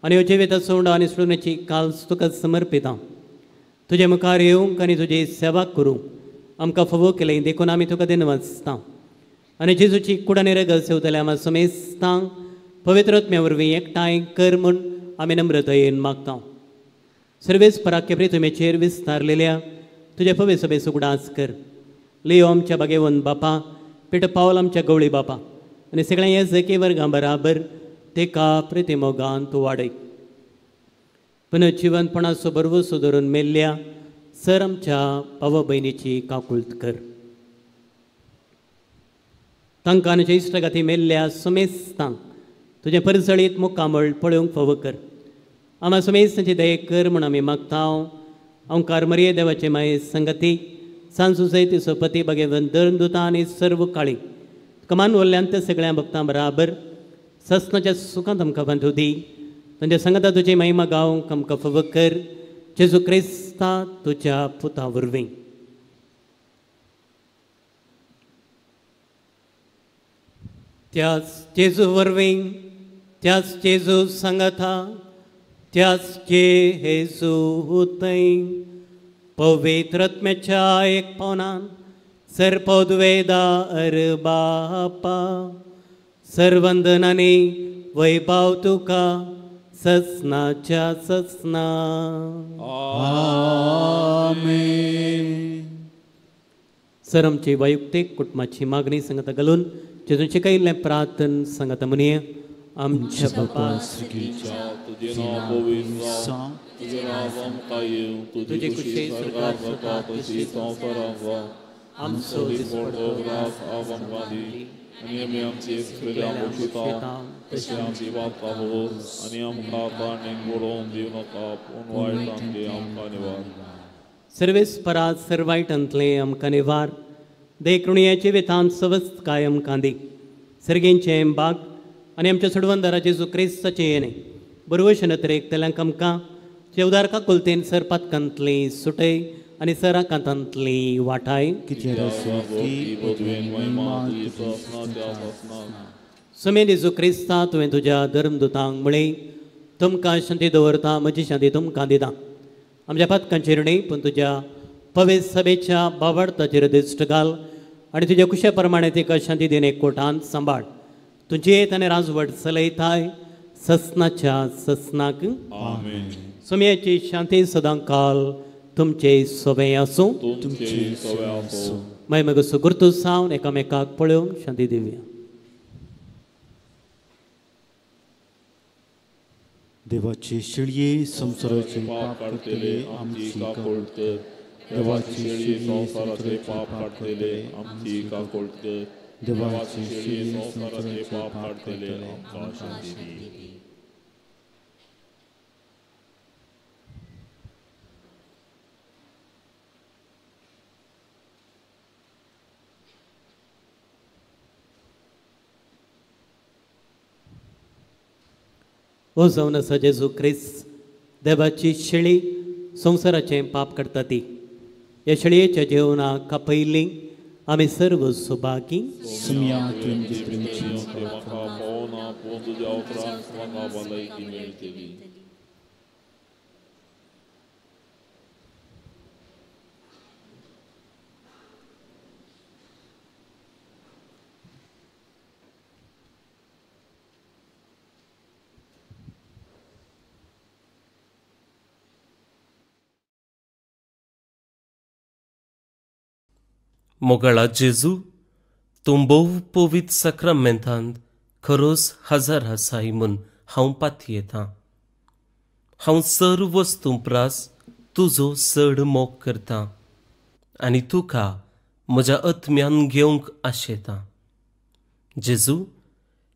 आनी ह्यो जिविताचो उंडो आनी सोडण्याची काल्स तुका समर्पिता. तुजे मुखार येवंक आनी तुजी सेवा करूंक आमकां फावो केलें देखून आमी तुका दिनवासता आनी जेजूची कूड आनी रगत सेवतल्या आमकां समेस्तांक पवित्र आत्म्या वरवीं एकठांय कर म्हूण आमी नम्रतायेन मागता. सर्वेस पराक्य प्रितुमेचेर विस्तारलेल्या तुज्या पवित्र सभेचो उगडास कर. लियो आमच्या बागेवन बापा, पिट पावल आमच्या गवळी बापा आनी सगळ्या ह्या जकी वर्गां बराबर तेका प्रितिमोगान तूं वाडय. पुनर्जिवंतपणाचो भरवंसो धरून मेल्ल्या सर आमच्या भावा भयणीची काकुळट कर. तांकां आनी इश्टगाती मेल्ल्या समेस्तांक तुजें परजळीत मुखामळ पळोवंक फावो कर. आमा समेस्तांची दये कर म्हूण आमी मागता. ओंकार मरिये देवाचे माये संगती सांजू जैती सोपती बागेवन धर्मदुतां आनी सर्व काळी कमान वल्ल्यान त्या सगळ्या भक्तां बराबर ससनाच्या सुखांत आमकां बांदू दी. तांच्या संगता तुजी महिमा गावंक आमकां फावो कर. जेजू क्रिस्ता तुज्या पुता वरवीं. त्याच जेजू वरवीं, त्याच जेजू सांगता, त्याच जेजू थंय पवित्र आत्म्याच्या एक पावनान सर्पद्वेदा अर बापा सर्वंदनानी वैभाव तुका ससनाच्या ससना. आमेन. सर आमची वैयक्तीक कुटुंबाची मागणी सांगता घालून जेजून शिकयल्लें प्रार्थन सांगता म्हणया. आमच्या बापा तुझे नाव पवित्र जावं, तुझें राज आमकां येवं, तुजी खुशी स्वर्गात जाता तशी संवसारांत जावं. आमचो दिसपडतो ग्रास आज आमकां दी आनी आमी आमची सुकलेल्या बक्षिता तशी आमची पातकां भोगोस आनी आमकां ताणेक बुडोवन दिवं नाका, पूण वायटांतलें आमकां निवार. सर्वेस परात सर्वायटांतलें आमकां निवार. देखणुयाचे वेतान सवस्तकाय आमकां दी. सर्गेंचें बाग आनी आमच्या सोडवंदारा जेजू क्रिस्ताचें येणें बरवश नदरेक तेल्यांक आमकां चेवदार काकुलतेन सर पातकांतली सुटय आनी सर आकांतांतली वाटाय. सुमेन जेजू क्रिस्ता तुवें तुज्या धर्मदुतांक म्हळें, तुमकां शांती दवरता, म्हजी शांती तुमकां दिता. आमच्या पातकांचेर न्हय पूण तुज्या पवित्र सभेच्या बावडताचेर दिश्ट घाल आनी तुज्या कुशा प्रमाणे तिका शांती दिवन एक कोटान सांबाळ. तुजे ताणें राजवट चलयताय ससनाच्या ससनाक. सुम्याची शांती सदां काल तुमचे सोबें आसूं. मागीर मागीर सुगुर्तू सावन एकामेकाक पळोवन शांती दिवया. देवाची शिळये संवसाराचे पाप काडटले आमची काकूळ कर. देवाची शिळये संवसाराचे पाप काडटले आमची काकूळ कर. देवाची शिळये संवसाराचे पाप काडटले आमकां शांती दी. ओ जावन आसा जेजू क्रिस्त, देवाची शेळी संवसाराचें पाप काडटा ती. ह्या शेळयेच्या जेवणाक कापयल्ली आमी सर्व सुभागी. मोगाळा जेजू, तूं भोव पवित्र साक्रामेंतांत खरोच हजर आसाय म्हूण हांव पातयेतां. हांव सर्व वस्तूं प्रास तुजो चड मोग करतां आनी तुका म्हज्या आत्म्यान घेवंक आशेतां. जेजू,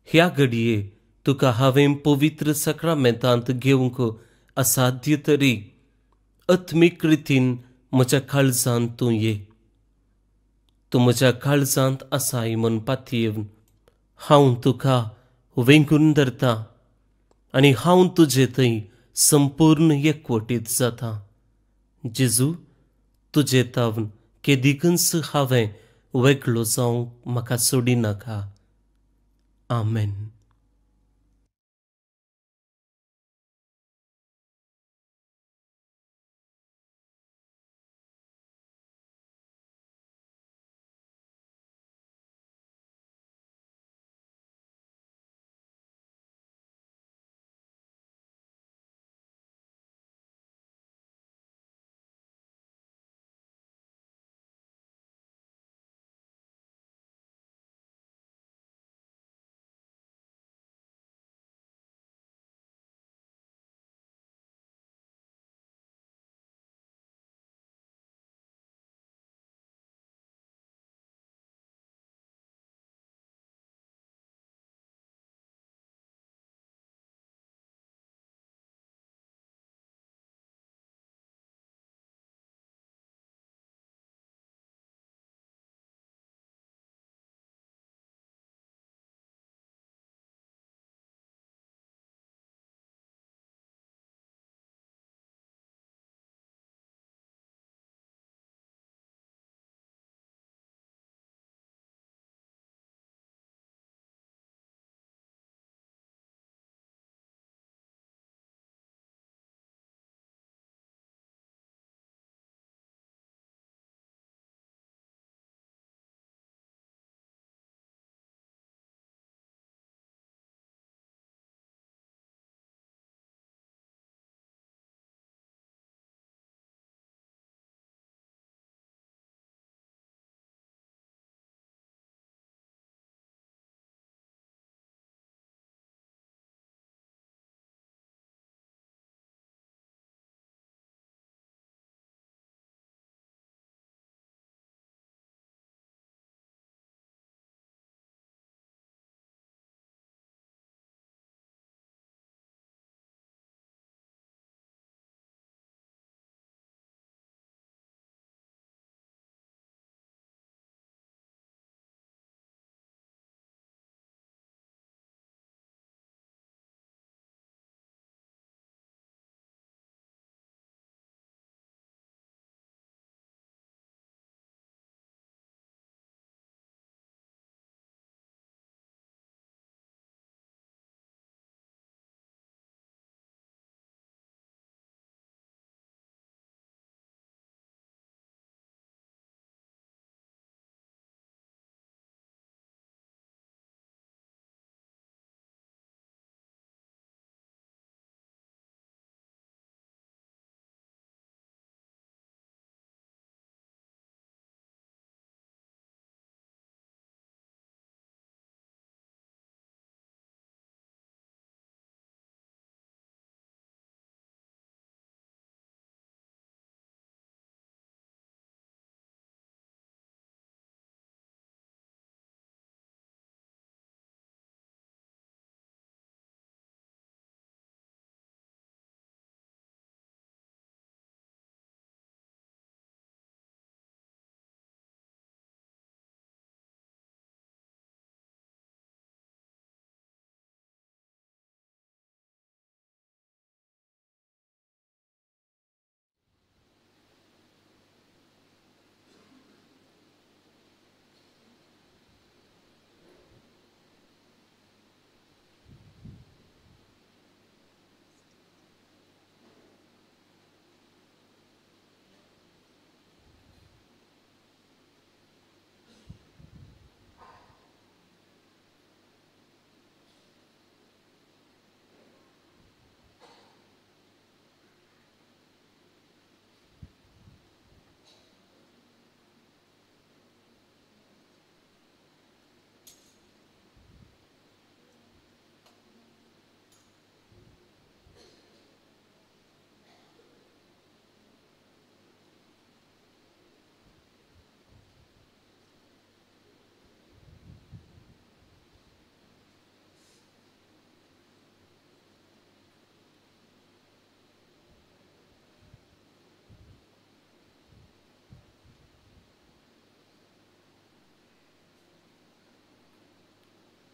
ह्या घडये तुका हांवें पवित्र साक्रामेंतांत घेवंक असाध्य तरी आत्मीक रितीन म्हज्या काळजांत तूं ये. तूं म्हज्या काळजांत आसाय म्हूण पातयेवन हांव तुका वेंगून धरतां आनी हांव तुजे थंय संपूर्ण एकवटीत जाता. जेजू, तुजे तावन केदिकूच हांवें वेगळो जावंक म्हाका सोडिनाका. आमेन.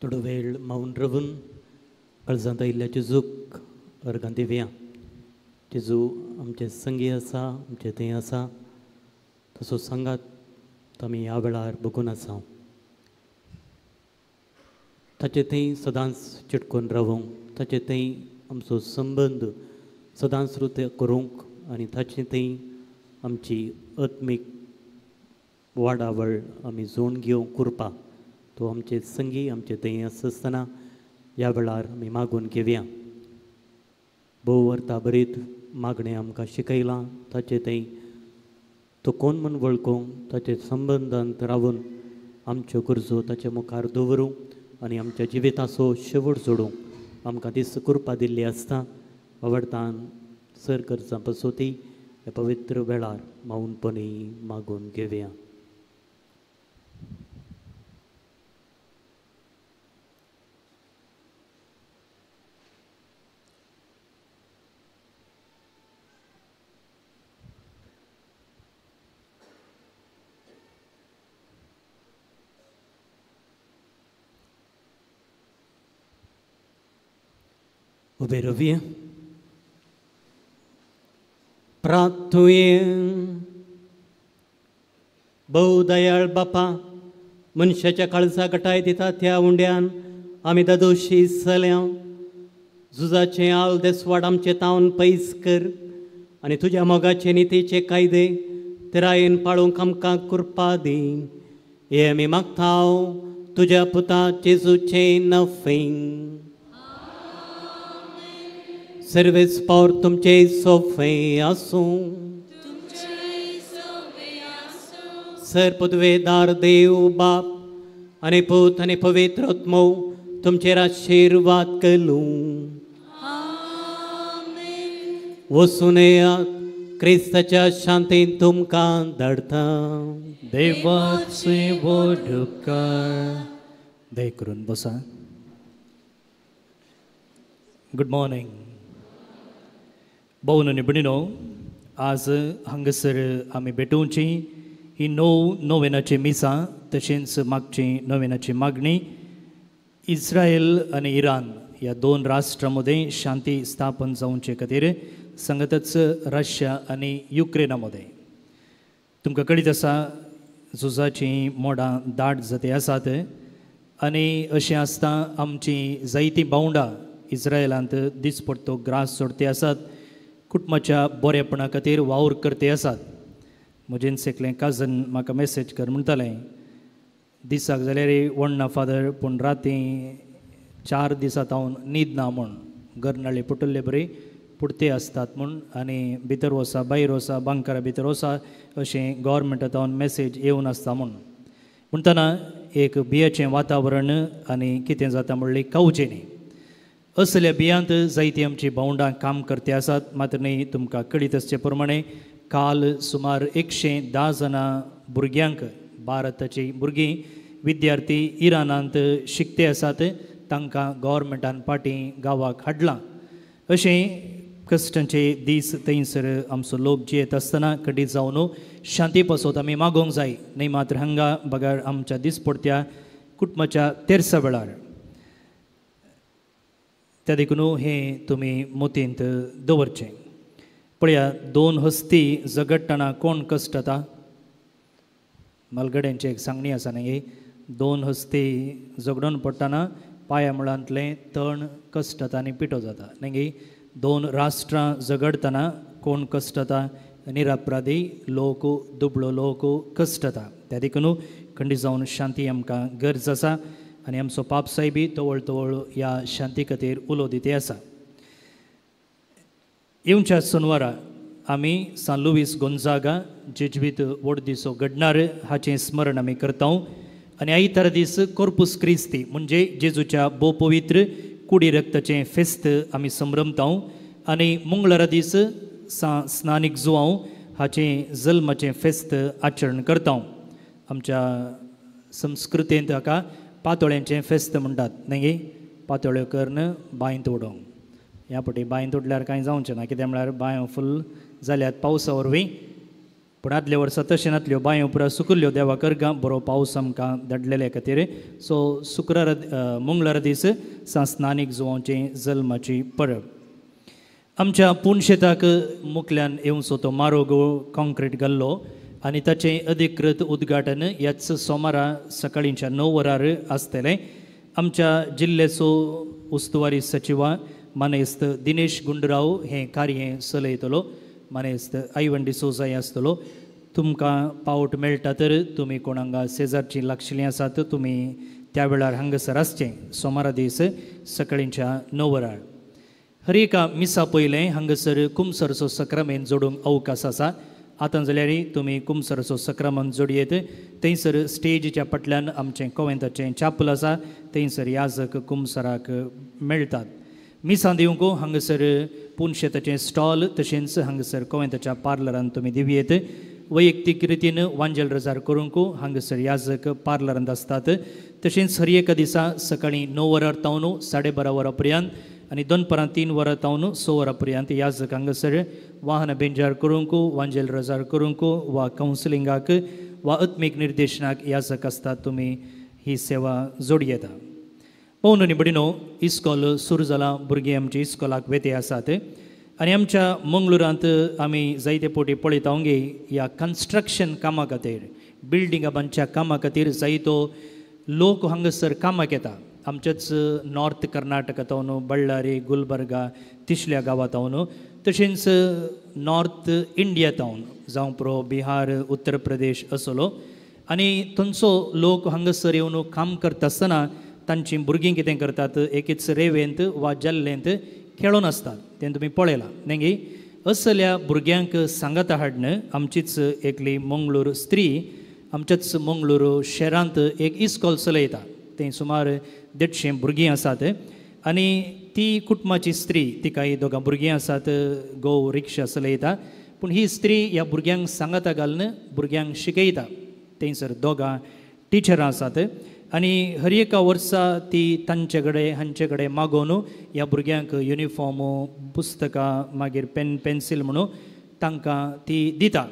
थोडो वेळ मौन रावून काळजांत आयिल्ल्या जेजूक अर्गां दिवया. जेजू आमचे संगी आसा, आमचे थंय आसा, तसो सांगात आमी ह्या वेळार बघून आसा. ताचे थंय सदांच चिटकून रावूंक, ताचे थंय आमचो संबंद सदांच रुत करूंक आनी ताचे थंय आमची आत्मीक वाडावळ आमी जोड घेवंक कुरपा तो आमचे संगी आमचे थंय आसतना ह्या वेळार आमी मागून घेवया. भोव वर्ता बरीत मागणें आमकां शिकयलां, ताचे थंय तो कोण म्हूण वळखूंक, ताचे संबंदांत रावून आमच्यो गरजो ताचे मुखार दवरूंक आनी आमच्या जिविताचो शेवट जोडूंक आमकां दीस कुरपा दिल्ली आसता. आवडतान सर गरजां पसोती ह्या पवित्र वेळार मौनपणी मागून घेवया. उबे रावया. प्रार्थुये. भोव दयाळ बापा, मनशाच्या काळजा गटाय दिता त्या उंड्यान आमी दादोशी चल्या. झुजाचें आल देसवाड आमचे तावन पयस कर आनी तुज्या मोगाचे नितीचे कायदे तिरायेन पाळूंक आमकां कृपा दी. हे आमी मागता तुज्या पुता जेजूचें नफें. सर्वेस पावर तुमचे सोफे आसूं. सर पदवेदार देव बाप आनी पूत आनी पवित्र आत्मो तुमचेर आशिर्वाद करूं. वचून येयात, क्रिस्ताच्या शांतीन तुमकां धाडटा. देवाचे व्हड उपकार. दया करून बसा. Good morning. भोवन आनी भयणीनो, आज हांगासर आमी भेटोवची ही 9 नोवेनाची मिसां, तशेंच मागची नोवेनाची मागणी इस्रायल आनी इराण ह्या 2 राष्ट्रां मदें शांती स्थापन जावचे खातीर, सांगतच रशिया आनी युक्रेना मदें. तुमकां कळीत आसा झुजाचीं मोडां दाट जाती आसात आनी अशें आसता आमचीं जायतीं भावंडां इस्रायलांत दिसपडतो ग्रास सोडते आसात, कुटुंबाच्या बरेपणा खातीर वावर करते आसात. म्हजेन एकलें काजन म्हाका मॅसेज कर म्हणटालें, दिसाक जाल्यार वण्णा फादर, पूण राती 4 दिसां तावन न्हीद ना म्हूण, गरनाळे पुटल्ले बरी पुरते आसतात म्हूण, आनी भितर वसा भायर वसा बांकारा भितर वसा अशें गोवोरमेंटा तावन मॅसेज येवन आसता म्हूण. म्हणटना एक बियाचें वातावरण आनी कितें जाता म्हणलें कवचें न्ही. असल्या बियांत जायतीं आमची भावंडां काम करते आसात. मात्र न्ही, तुमकां कळीत आसचे प्रमाणे काल सुमार 110 जाणां भुरग्यांक, भारताची भुरगीं विद्यार्थी इराणांत शिकते आसात, तांकां गोवोरमेंटान फाटीं गांवाक हाडलां. अशें कश्टांचे दीस थंयसर आमचो लोक जियेत आसतना खंडीत जावन शांती पासत आमी मागोवंक जाय. न्ही मात्र हांगा बगर आमच्या दिसपडत्या कुटुंबाच्या तेरसा वेळार. त्या देखून हें तुमी मोतींत दवरचें. पळया, 2 हस्ती झगडटना कोण कश्ट जाता? मालगड्यांची एक सांगणी आसा न्ही, 2 हस्ती झगडून पडटना पांया मुळांतलें तण कश्ट जाता आनी पिठो जाता. न्ही, 2 राष्ट्रां झगडटना कोण कश्ट जाता? निरपराधी लोक, दुबळो लोक कश्ट जाता. त्या देखून खंडीत जावन शांती आमकां गरज आसा आनी आमचो पाप सायबी तवळ तवळ ह्या शांती खातीर उलो दिते आसा. येवच्या सोनवारा आमी सान लुवीस गोंजागा जेज्वीत व्हड दिसो घडणार हाचें स्मरण आमी करता आनी आयतारा दीस कोर्पूस क्रिस्ती म्हणजे जेजूच्या भोव पवित्र कुडी रक्ताचें फेस्त आमी संभ्रमता आनी मंगळारा दीस सा स्नानीक जुवांव हाचें जल्माचें फेस्त आचरण करता. आमच्या संस्कृतेंत हाका पातोळ्यांचें फेस्त म्हणटात न्ही, पातोळ्यो करून बांयंत उडोवंक. ह्या फावटी बांयंत उडल्यार कांय जावचें ना, कितें म्हळ्यार बांयो फूल जाल्यात पावसा वरवीं. पूण आदल्या वर्सा तशें नातल्यो, बांयो पुरा सुकुल्ल्यो. देवा करगा बरो पावस आमकां धाडलेले खातीर. सो शुक्रार मंगळार दीस सांस्नानीक जुवांची जल्माची परब. आमच्या पुणशेताक मुखल्यान येवचो तो मारोगो कॉन्क्रीट घाल्लो आनी ताचें अधिकृत उद्घाटन ह्याच सोमारा सकाळींच्या 9 वरार आसतलें. आमच्या जिल्ल्याचो उस्तवारी सचिवा मानेस्त दिनेश गुंडराव हें कार्य चलयतलो. मानेस्त आयवन डिसोजाय आसतलो. तुमकां पावट मेळटा तर तुमी कोण हांगा शेजारचीं लागशिल्लीं आसात तुमी त्या वेळार हांगासर आसचें सोमारा दीस सकाळींच्या 9 वरार. हर एका मिसा पयलें हांगासर कुमसरचो सक्रामेंत जोडूंक अवकाश आसा. आतां जाल्यार तुमी कुमसरचो सक्रामन जोडयेत. थंयसर स्टेजीच्या फाटल्यान आमचें कोवेंताचें चापल आसा, थंयसर याजक कुमसराक मेळटात. मिसां दिवंक हांगासर पुनशेताचें स्टॉल तशेंच हांगासर कोवेंताच्या पार्लरान तुमी दिवयेत. वैयक्तीक रितीन वांजेल रजार करूंक हांगासर याजक पार्लरांत आसतात. तशेंच हर एका दिसा सकाळीं 9 वरां तावन 12:30 वरां पर्यंत आनी दनपरां 3 वरां तावन 6 वरां पर्यंत याजक हांगासर वाहन बेंजार करूंक, वांजेल रजार करूंक वा कावन्सिलिंगाक वा आत्मीक निर्देशनाक याजक आसतात. तुमी ही सेवा जोडयेता. पवन आनी भयणीनो, इस्कॉल सुरू जालां. भुरगीं आमची इस्कॉलाक वेते आसात आनी आमच्या मंगळुरांत आमी जायते पोटी पळयता गे ह्या कन्स्ट्रक्शन कामा खातीर, बिल्डिंगा बांदच्या कामा खातीर जायतो लोक हांगासर कामाक येता. आमच्याच नॉर्थ कर्नाटका तावन, बळ्ळारी, गुलबर्गा, तिसल्या गांवां तावन, तशेंच नॉर्थ इंडिया तावन जावं पुरो बिहार, उत्तर प्रदेश असलो. आनी थंयचो लोक हांगासर येवन काम करता आसतना तांचीं भुरगीं कितें करतात, एकेच रेवेंत वा जल्लेंत खेळोन आसतात तें तुमी पळयलां न्ही. असल्या भुरग्यांक सांगाता हाडून आमचीच एकली मंगळूर स्त्री आमच्याच मंगळूर शहरांत एक इस्कॉल चलयता. थंय सुमार 150 भुरगीं आसात आनी ती कुटुंबाची स्त्री, तिका ही दोगां भुरगीं आसात, घोव रिक्षा चलयता. पूण ही स्त्री ह्या भुरग्यांक सांगाता घालून भुरग्यांक शिकयता. थंयसर दोगां टिचरां आसात आनी हर एका वर्सा ती तांचे कडेन हांचे कडेन मागोवन ह्या भुरग्यांक युनिफॉर्म, पुस्तकां, मागीर पेन पेन्सील म्हणून तांकां ती दिता.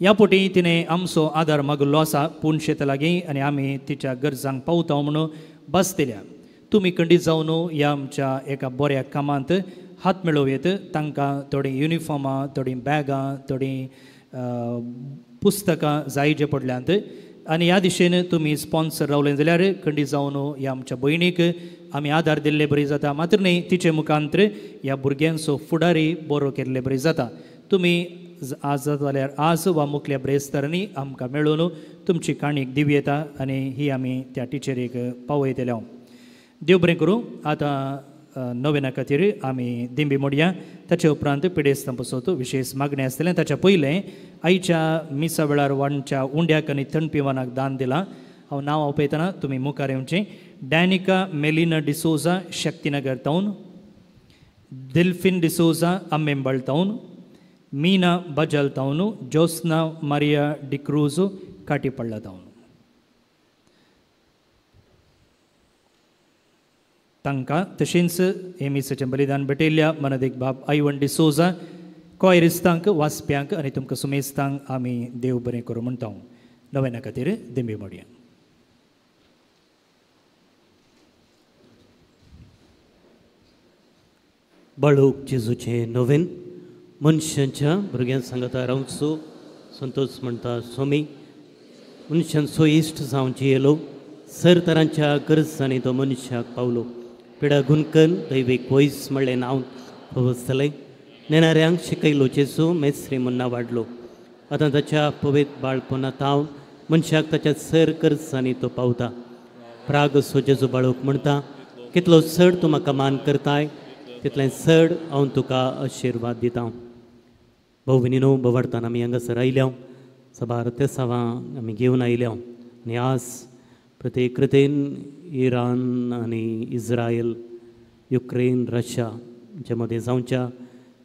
ह्या पोटी तिणें आमचो आदार मागिल्लो आसा पुनशेता लागीं आनी आमी तिच्या गरजांक पावता म्हणून बस दिल्या. तुमी खंडीत जावन ह्या आमच्या एका बऱ्या कामांत हात मेळोवयेत. तांकां थोडीं युनिफॉर्मां, थोडीं बॅगां, थोडीं पुस्तकां जाय जे पडल्यांत आनी ह्या दिशेन तुमी स्पॉन्सर रावले जाल्यार खंडीत जावन ह्या आमच्या भयणीक आमी आदार दिल्ले बरी जाता. मात्र न्ही तिचे मुखांतर ह्या भुरग्यांचो फुडारी बरो केल्ले बरी जाता. तुमी आज जाल्यार आज वा मुखल्या ब्रेस्तारांनी आमकां मेळून तुमची काणीक दिवं येता आनी ही आमी त्या टिचरीक पावयतले. देव बरें करूं. आतां नोवेना खातीर आमी दिंबी मोडया. ताचे उपरांत पिडेस्तां पासत विशेश मागणें आसतलें. ताच्या पयलें आयच्या मिसा वेळार वांटच्या उंड्याक आनी थंडपिवानाक दान दिलां. हांव नांव आपयतना तुमी मुखार येवचें. डॅनिका मेलिना डिसोजा, शक्तीनगर तावन, डेल्फिन डिसोजा, आंबेंबळ तावन, मीना बजल तावन, जोस्ना मारिया डिक्रूज, काटीपडला तावन. तांकां तशेंच हे मिसाचें बलिदान भेटयल्ल्या मनदीक बाब आयवन डिसोजा, कॉयरिस्तांक, वाचप्यांक आनी तुमकां सुमेस्तांक आमी देव बरें करूं म्हणटा. नव्याना खातीर दिंबी मोडया. बाळूक जेजूचें नोवेन मनशांच्या भुरग्यां सांगता रावचो संतोष म्हणटा स्वामी मनशांचो इश्ट जावन जियेलो, सर तरांच्या गरजांनी तो मनशाक पावलो. पिडा गुणकन दैवीक वयस म्हणलें नांव वसलें, नेणाऱ्यांक शिकयलो जेजू मेस्त्री म्हूण वाडलो. आतां ताच्या पवित्र बाळपणा तावन मनशाक ताच्या सर गरजांनी तो पावता. प्राग असो जेजू बाळूक म्हणटा, कितलो चड तूं म्हाका मान करताय तितलें चड हांव तुका आशिर्वाद दिता. भाव भयणीनो, भोवार्थान आमी हांगासर आयल्या, साबार तेसावां आमी घेवन आयल्या आनी आज प्रत्येक कृतेन इराण आनी इस्रायल, युक्रेन, रशिया हांचे मदें जावच्या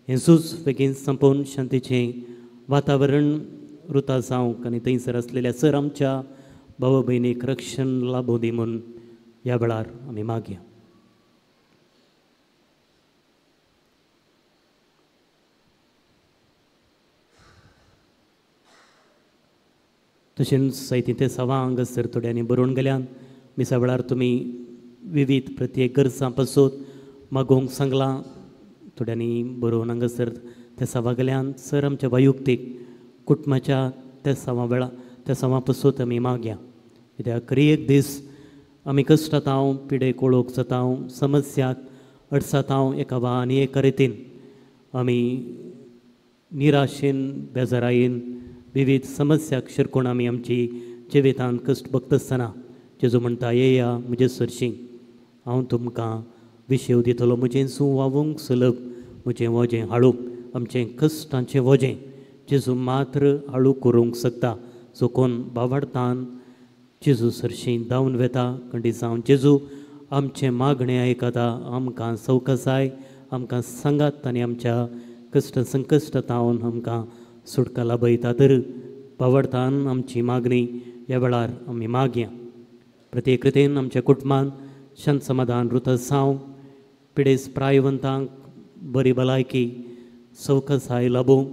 हें झूज बेगीन संपोवन शांतीचें वातावरण रुता जावंक आनी थंयसर आसलेल्या सर आमच्या भाव भयणीक रक्षण लाभूं दी म्हूण ह्या वेळार आमी मागया. तशेंच जायतीं ते सवां हांगासर थोड्यांनी बरोवन गेल्यान. मिसा वेळार तुमी विविध प्रत्येक गरजां पासून मागोवंक सांगलां. थोड्यांनी बरोवन हांगासर ते सवा गेल्यान. सर आमच्या वैयक्तीक कुटुंबाच्या त्या सवा वेळा त्या सवा पासून आमी मागया, कित्याक खरी एक दीस आमी कश्टांत पिडेक ओळख जाता, समस्याक अडसातां एका वा आनी एका रितीन आमी निराशेन बेजारायेन विविध समस्याक शिरकून आमी आमची जिवितांत कश्ट भोगता आसतना जेजू म्हणटा, येया म्हजे सरशीं, हांव तुमकां विशेव दितलो. म्हजें सूं वावूंक सुलभ, म्हजें वजें हाळू, आमचें कश्टांचें वजें जेजू मात्र हाळू करूंक शकता. जो कोण बावडतान जेजू सरशीं धांवन वेता, खंडी जावन जेजू आमचें मागणें आयकता, आमकां सवकसाय, आमकां सांगात आनी आमच्या कश्ट संकश्ट तावन आमकां सुटका लाभयता. तर बावडतान आमची मागणी ह्या वेळार आमी मागया. प्रत्येक रितीन आमच्या कुटुंबान शांत समाधान रुतसांव, पिडेस्त प्रायवंतांक बरी भलायकी सवकसाय लाबूं,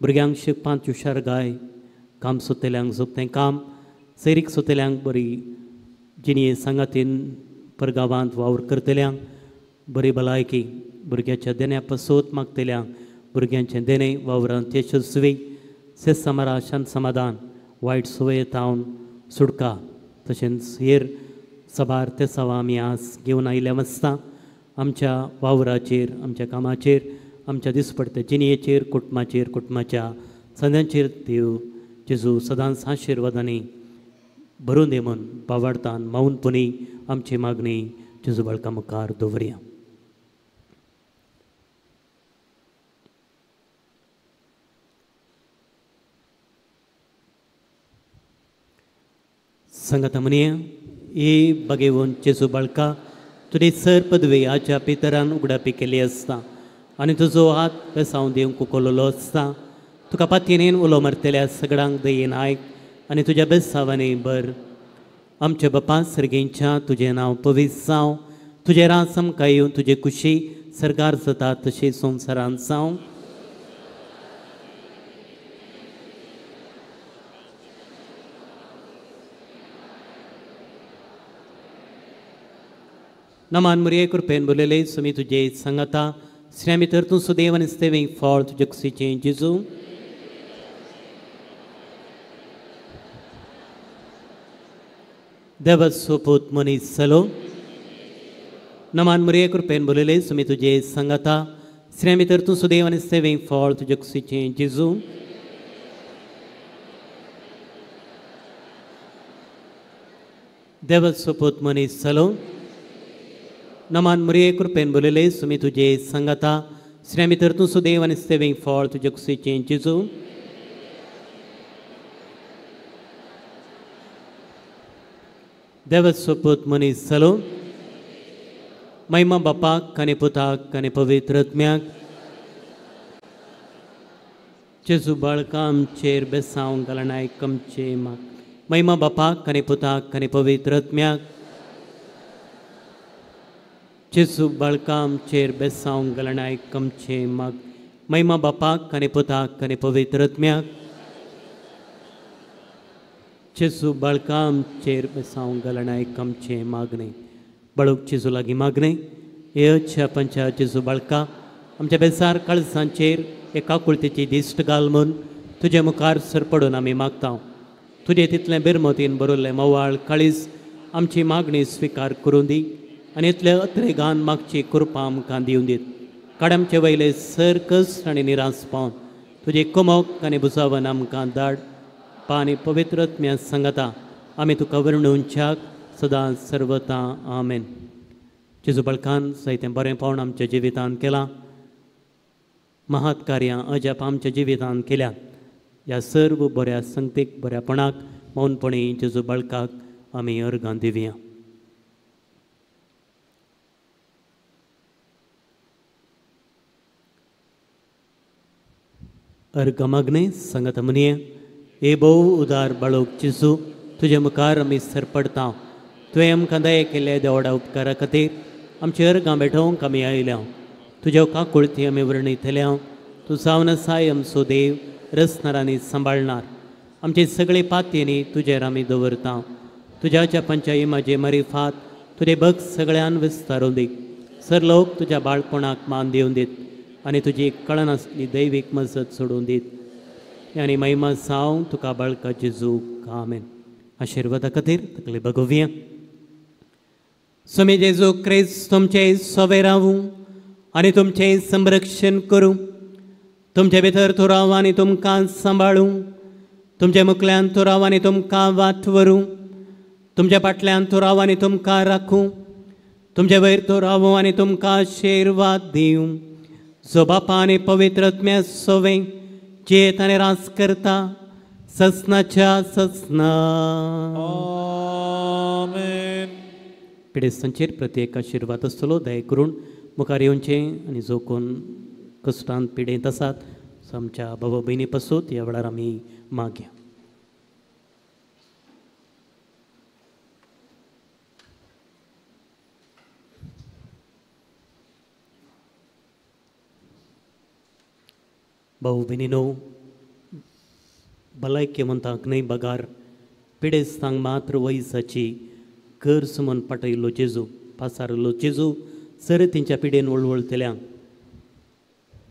भुरग्यांक शिकपांत हुशारकाय, काम सोदतल्यांक सोदतें काम, सैरीक सोदतल्यांक बरी जिणये सांगातीन परगांवांत वावर करतल्यांक बरी भलायकी, भुरग्याच्या देण्या पासत मागतल्यांक भुरग्यांचें देणें वावरांत यशस्वी, सेसामारा शांत समाधान, वायट संवये तावन सुटका. तशेंच हेर सबार ते सवा आमी आज घेवन आयिल्ले आसता. आमच्या वावराचेर, आमच्या कामाचेर, आमच्या दिसपडत्या जिणयेचेर, कुटुंबाचेर, कुटुंबाच्या संद्यांचेर देव जेजू सदांच आशिर्वादांनी भरून दी म्हूण बावडतान मौनपणी आमची मागणी जेजू बाळका मुखार दवरया. सांगाता म्हणया, ए बागेवन जेजू बाळका, तुजी सर पदवी आच्या पितरान उगडापी केली आसता आनी तुजो हात बेसांव दिवंक उखललो आसता. तुका पातयेन उलो मारतल्या सगळ्यांक दयेन आयक आनी तुज्या बेसांवांनी बर. आमच्या बापा सर्गेंच्या तुजें नांव पवित्र जावं, तुजें राज आमकां येवन, तुजे कुशी सर्गार जाता तशें संवसारांत जावं. नमान मुरये कृपेन बोलले सुमी तुजे सांगता, श्री भितर तूं सुदेव आनी सेवेंक फळ तुजे कुशीचें जेजू. देवा सोपूत मनीस जालो. नमान मुरये कृपेन बोलले सुमी तुजे सांगता, श्री भितर तूं सुदेव आनी सेवेंक फळ तुजे कुशीचें जेजू. देवा सोपूत मनीस जालो. नमान मुरये कृपेन बोलले सुमी तुजे सांगता, श्री भितर तूं सुदेव आनी सेवेंक फळ तुजे कुशीचें जेजू. देवा सोपूत मनीस जालो. महिमा बापाक आनी पुताक आनी पवित्र आत्म्याक. जेजू बाळका आमचेर बेसांव घालणाय कमचे मा. महिमा बापाक आनी पुताक आनी पवित्र आत्म्याक. जेजू बाळका आमचेर बेसांव घालणाय कमचे माग. महिमा बापाक आनी पुताक आनी पवित्र आत्म्याक. जेजू बाळका आमचेर बेसांव घालणाय कमचे मागणे. बाळूक जेजू लागीं मागणे. हे अच्छा पंचा जेजू बाळका, आमच्या बेसार काळजांचेर एका कुळतेची दिश्ट घाल म्हूण तुजे मुखार सरपडून आमी मागता. तुजे तितलें बिरमतीन बरयल्लें मवाळ काळीज आमची मागणी स्विकार करूं दी आनी इतले अत्रेगान मागची कृपा आमकां दिवन दीत. काडमचे वयले सर कश्ट आनी निराश पावन तुजे कमोक आनी बुजावन आमकां धाड. आनी पवित्र आत्म्या सांगता आमी तुका वर्णुच्याक सदां सर्वता. आमेन. जेजू बाळकान जायतें बरें पावन आमच्या जिवितांत केलां, महात कार्यां अजाप आमच्या जिवितांत केल्या. ह्या सर्व बऱ्या संगतीक बऱ्यापणाक मौनपणी जेजू बाळकाक आमी अर्गां दिवया. अर्गां मागणें सांगता म्हणये, हे भोव उदार बाळोक जेजू, तुजे मुखार आमी सरपडता. तुवें आमकां दया केल्ल्या देवडा उपकारा खातीर आमची अर्गां भेटोवंक आमी आयल्या. तुज्या काकुळती आमी वर्णितल्या. तूं जावन आसाय आमचो देव, रचणार आनी सांबाळणार. आमचे सगळे पातयेनी तुजेर आमी दवरता. तुज्या पंचायी म्हाजे मरिफात तुजे भक्त सगळ्यान विस्तारून दी. सर लोक तुज्या बाळपणाक मान दिवन दीत आनी तुजी कळनासली दैवीक मजत सोडून दीत. आनी महिमा साव तुका बाळका जेजू. आमेन. आशिर्वादा खातीर तकले बगोवया. स्वामी जेजू क्रिस्त तुमचे सोवे रावूं आनी तुमचें संरक्षण करूं. तुमचे भितर तो राव आनी तुमकां सांबाळूं. तुमच्या मुखल्यान तो राव आनी तुमकां वाट व्हरूं. तुमच्या फाटल्यान तो राव आनी तुमकां राखूं. तुमचे वयर तो रावूं आनी तुमकां आशिर्वाद दिवं. जो बापा आनी पवित्र आत्म्या सोवे जियेत आनी राज करता ससनाच्या ससना. आमेन. पिडेस्तांचेर प्रत्येक आशिर्वाद आसतलो. दया करून मुखार येवचें आनी जो कोण कश्टान पिडेंत आसात आमच्या बाबा भयणी पासून ह्या वेळार आमी मागया. भाऊ भयणीनो, भलायकेवंतांक न्हय बगार पिडेस्तांक मात्र वयसाची गरज म्हूण पाटयल्लो जेजू, पासारिल्लो जेजू सर तेंच्या पिडेन वळवळतल्यांक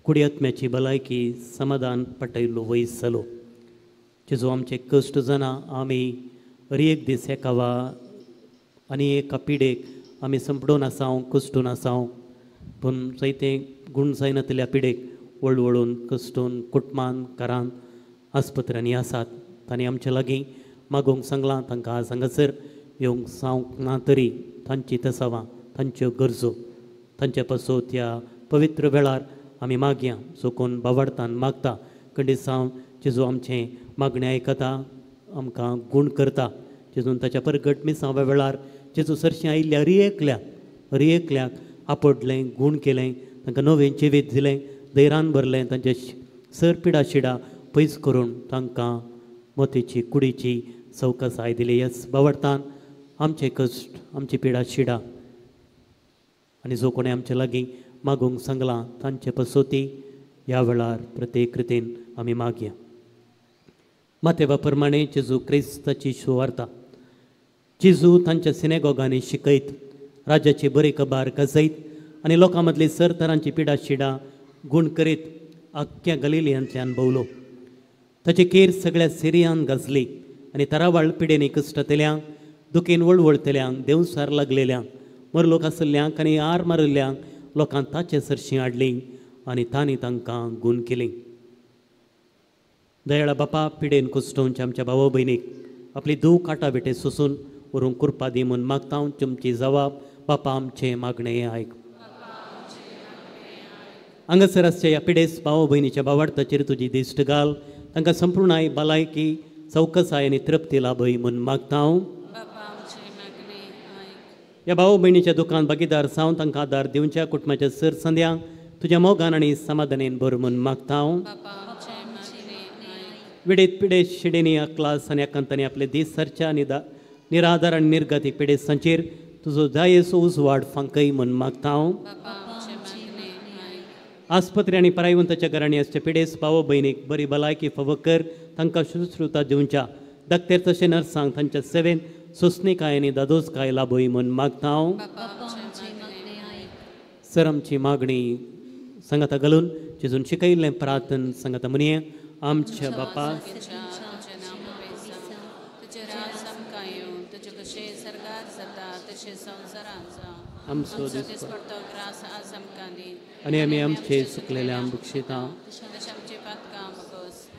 कुडी आत्म्याची भलायकी समाधान पाटयल्लो वयस जालो. जेजू आमचे कश्ट जाणा. आमी हर एक दीस एका वा आनी एका पिडेक आमी संपडून आसाव, कश्टून आसाव. पूण जायते गूण जायनातल्या पिडेक वळवळून कश्टून कुटमान घरान आस्पत्र्यांनी आसात. तांणी आमचे लागीं मागूंक सांगलां. तांकां आज हांगासर येवंक जावंक ना तरी तांची तसावां, तांच्यो गरजो तांचे पासून त्या पवित्र वेळार आमी मागया. जो कोण बावडतान मागता कंडिसांव जेजू आमचें मागणें आयकता, आमकां गूण करता. जेजून ताच्या परगट मिसांव्या वेळार जेजू सरशीं आयिल्ल्या हर एकल्याक आपडलें, गूण केलें, तांकां नवें जिवीत दिलें, धैर्यान भरलें, तांचे सर पिडा शिडा पयस करून तांकां मोतीची कुडीची चवकसाय दिली. ह्याच बावडतान आमचे कश्ट, आमची पिडा शिडा आनी जो कोणें आमचे लागीं मागूंक सांगलां तांचे पसोती ह्या वेळार प्रत्येक रितीन आमी मागया. मातेवा प्रमाणे जेजू क्रिस्ताची सुवार्ता जेजू तांच्या सिनेगॉगांनी शिकयत, राज्याची बरी खबर गाजयत आनी लोकां मदली सर तरांची पिडा शिडा गूण करीत आख्ख्या गलिलियांतल्यान भोवलो. ताची केर सगळ्या सिरियान गाजली आनी तरावाळ पिडेनी कश्टतल्यांक, दुखीन वळवळतल्यांक, देवसार लागलेल्यांक, मरलोक आशिल्ल्यांक आनी आर मारिल्ल्यांक लोकांक ताचे सरशीं हाडली आनी तांणी तांकां गूण केली. दयाळा बापा, पिडेन कुस्टोवच्या आमच्या भावा भयणीक आपली दूख काटा बेटे सोसून व्हरूंक कृपा दी म्हूण मागता. तुमची जवाब बापा आमचें मागणें आयक. हांगासर आसच्या ह्या पिडेस भाव भयणीच्या बावार्थाचेर तुजी दिश्ट घाल. तांकां संपूर्णाय भलायकी, चवकसाय आनी तृप्ती लाभय म्हूण मागता. ह्या भाव भयणीच्या दुकान भागीदार जावन तांकां आदार दिवच्या कुटुंबाच्या सर संद्यांक तुज्या मोगान आनी समाधानेन भर म्हूण मागता. विडीत पिडेस शिडेनी अक्लास आनी आकांतांनी आपले दीस सरच्या आनी निराधार आनी निर्गती पिडेस्तांचेर तुजो जायेचो उजवाड फांकय म्हूण मागता. आस्पत्रे आनी परायवंताच्या घरांनी आसच्या पिडेस भाव भयणीक बरी भलायकी फावो कर. तांकां शुश्रुता दिवच्या डॉक्टर तशें नर्सांक तांच्या सेवेन सोंसणीकाय आनी दादोसकाय लाभय म्हूण मागता. सर आमची मागणी सांगाता घालून जेजून शिकयल्लें प्रार्थन सांगाता म्हणये. आमच्या बापा, आमचो आनी आमी आमचे सुकलेल्या बुक्षिता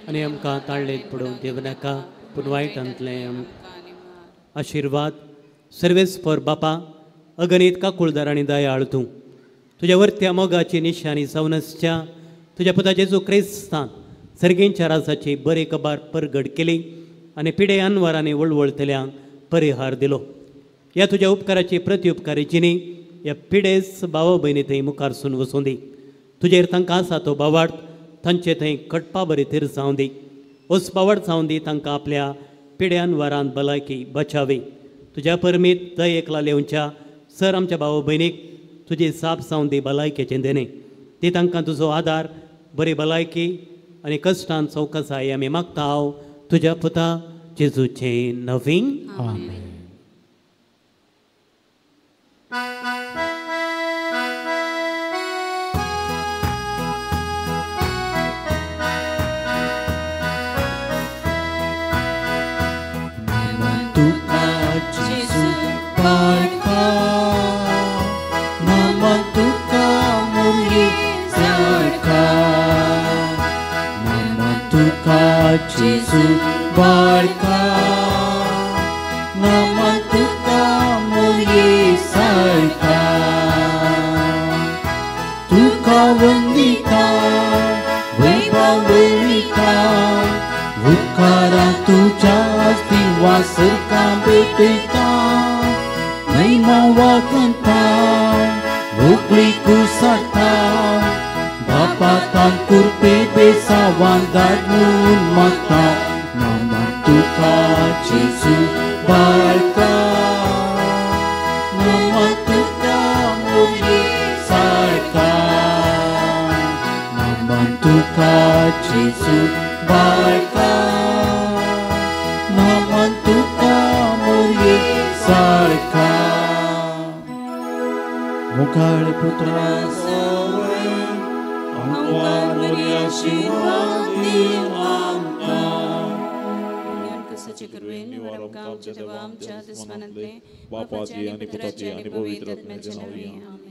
आनी आमकां ताळ्ळेत पडोवंक दिवं नाका, पूण वायटांतलें आशिर्वाद. सर्वेस्पर बापा, अगणीत काकुळदार आनी दयाळ तूं, तुज्या वरत्या मोगाची निशाणी जावन आसच्या तुज्या पुता जेजू क्रिस्तान सर्गेंच्या राजाची बरी कबार परगट केली आनी पिडे अनवरांनी वळवळतल्यांक परिहार दिलो. ह्या तुज्या उपकाराची प्रतिउपकारी जिणी ह्या पिडेस भाव भयणी थंय मुखार सून वचूं दी. तुजेर तांकां आसा तो बावाड तांचे थंय कटपा बरी थीर जावं दी. ओस बावाड जावं दी तांकां आपल्या पिड्यान वारान भलायकी बचावी. तुज्या परमीत दयेक लालेवच्या सर आमच्या भाव भयणीक तुजी साप जावं दी भलायकेचें देणें. ती तांकां तुजो आदार, बरी भलायकी आनी कश्टान चवकसाय आमी मागता हांव तुज्या पुता जेजूचें नवीन. आमेन. तुका जेजू बाळका, नामा तुका मोरये सारका, नामा तुका जेजू बाळका, नामा तुका मोरये सारका. तुका वंदिता वैभवरिता, उपकारा तुज्या दिवा सरका भेटयता, महिमा वागंता व्हंकली कुसाता, बापा तांकुरपे बेसावान धाड म्हूण मागता. नामा तुका जेजू बाळका, नामा तुका मोरये सारका, नामा तुका जेजू बाळका, नामा तुका मोरये सारका. मुखाळ पुत्रा आमकां बरी आशिर्वाद दी आमकां. आमच्या देवा आमच्या दुस्मानांतले बापाची आनी पुताची आनी पवित्र आत्म्याच्या नांवान.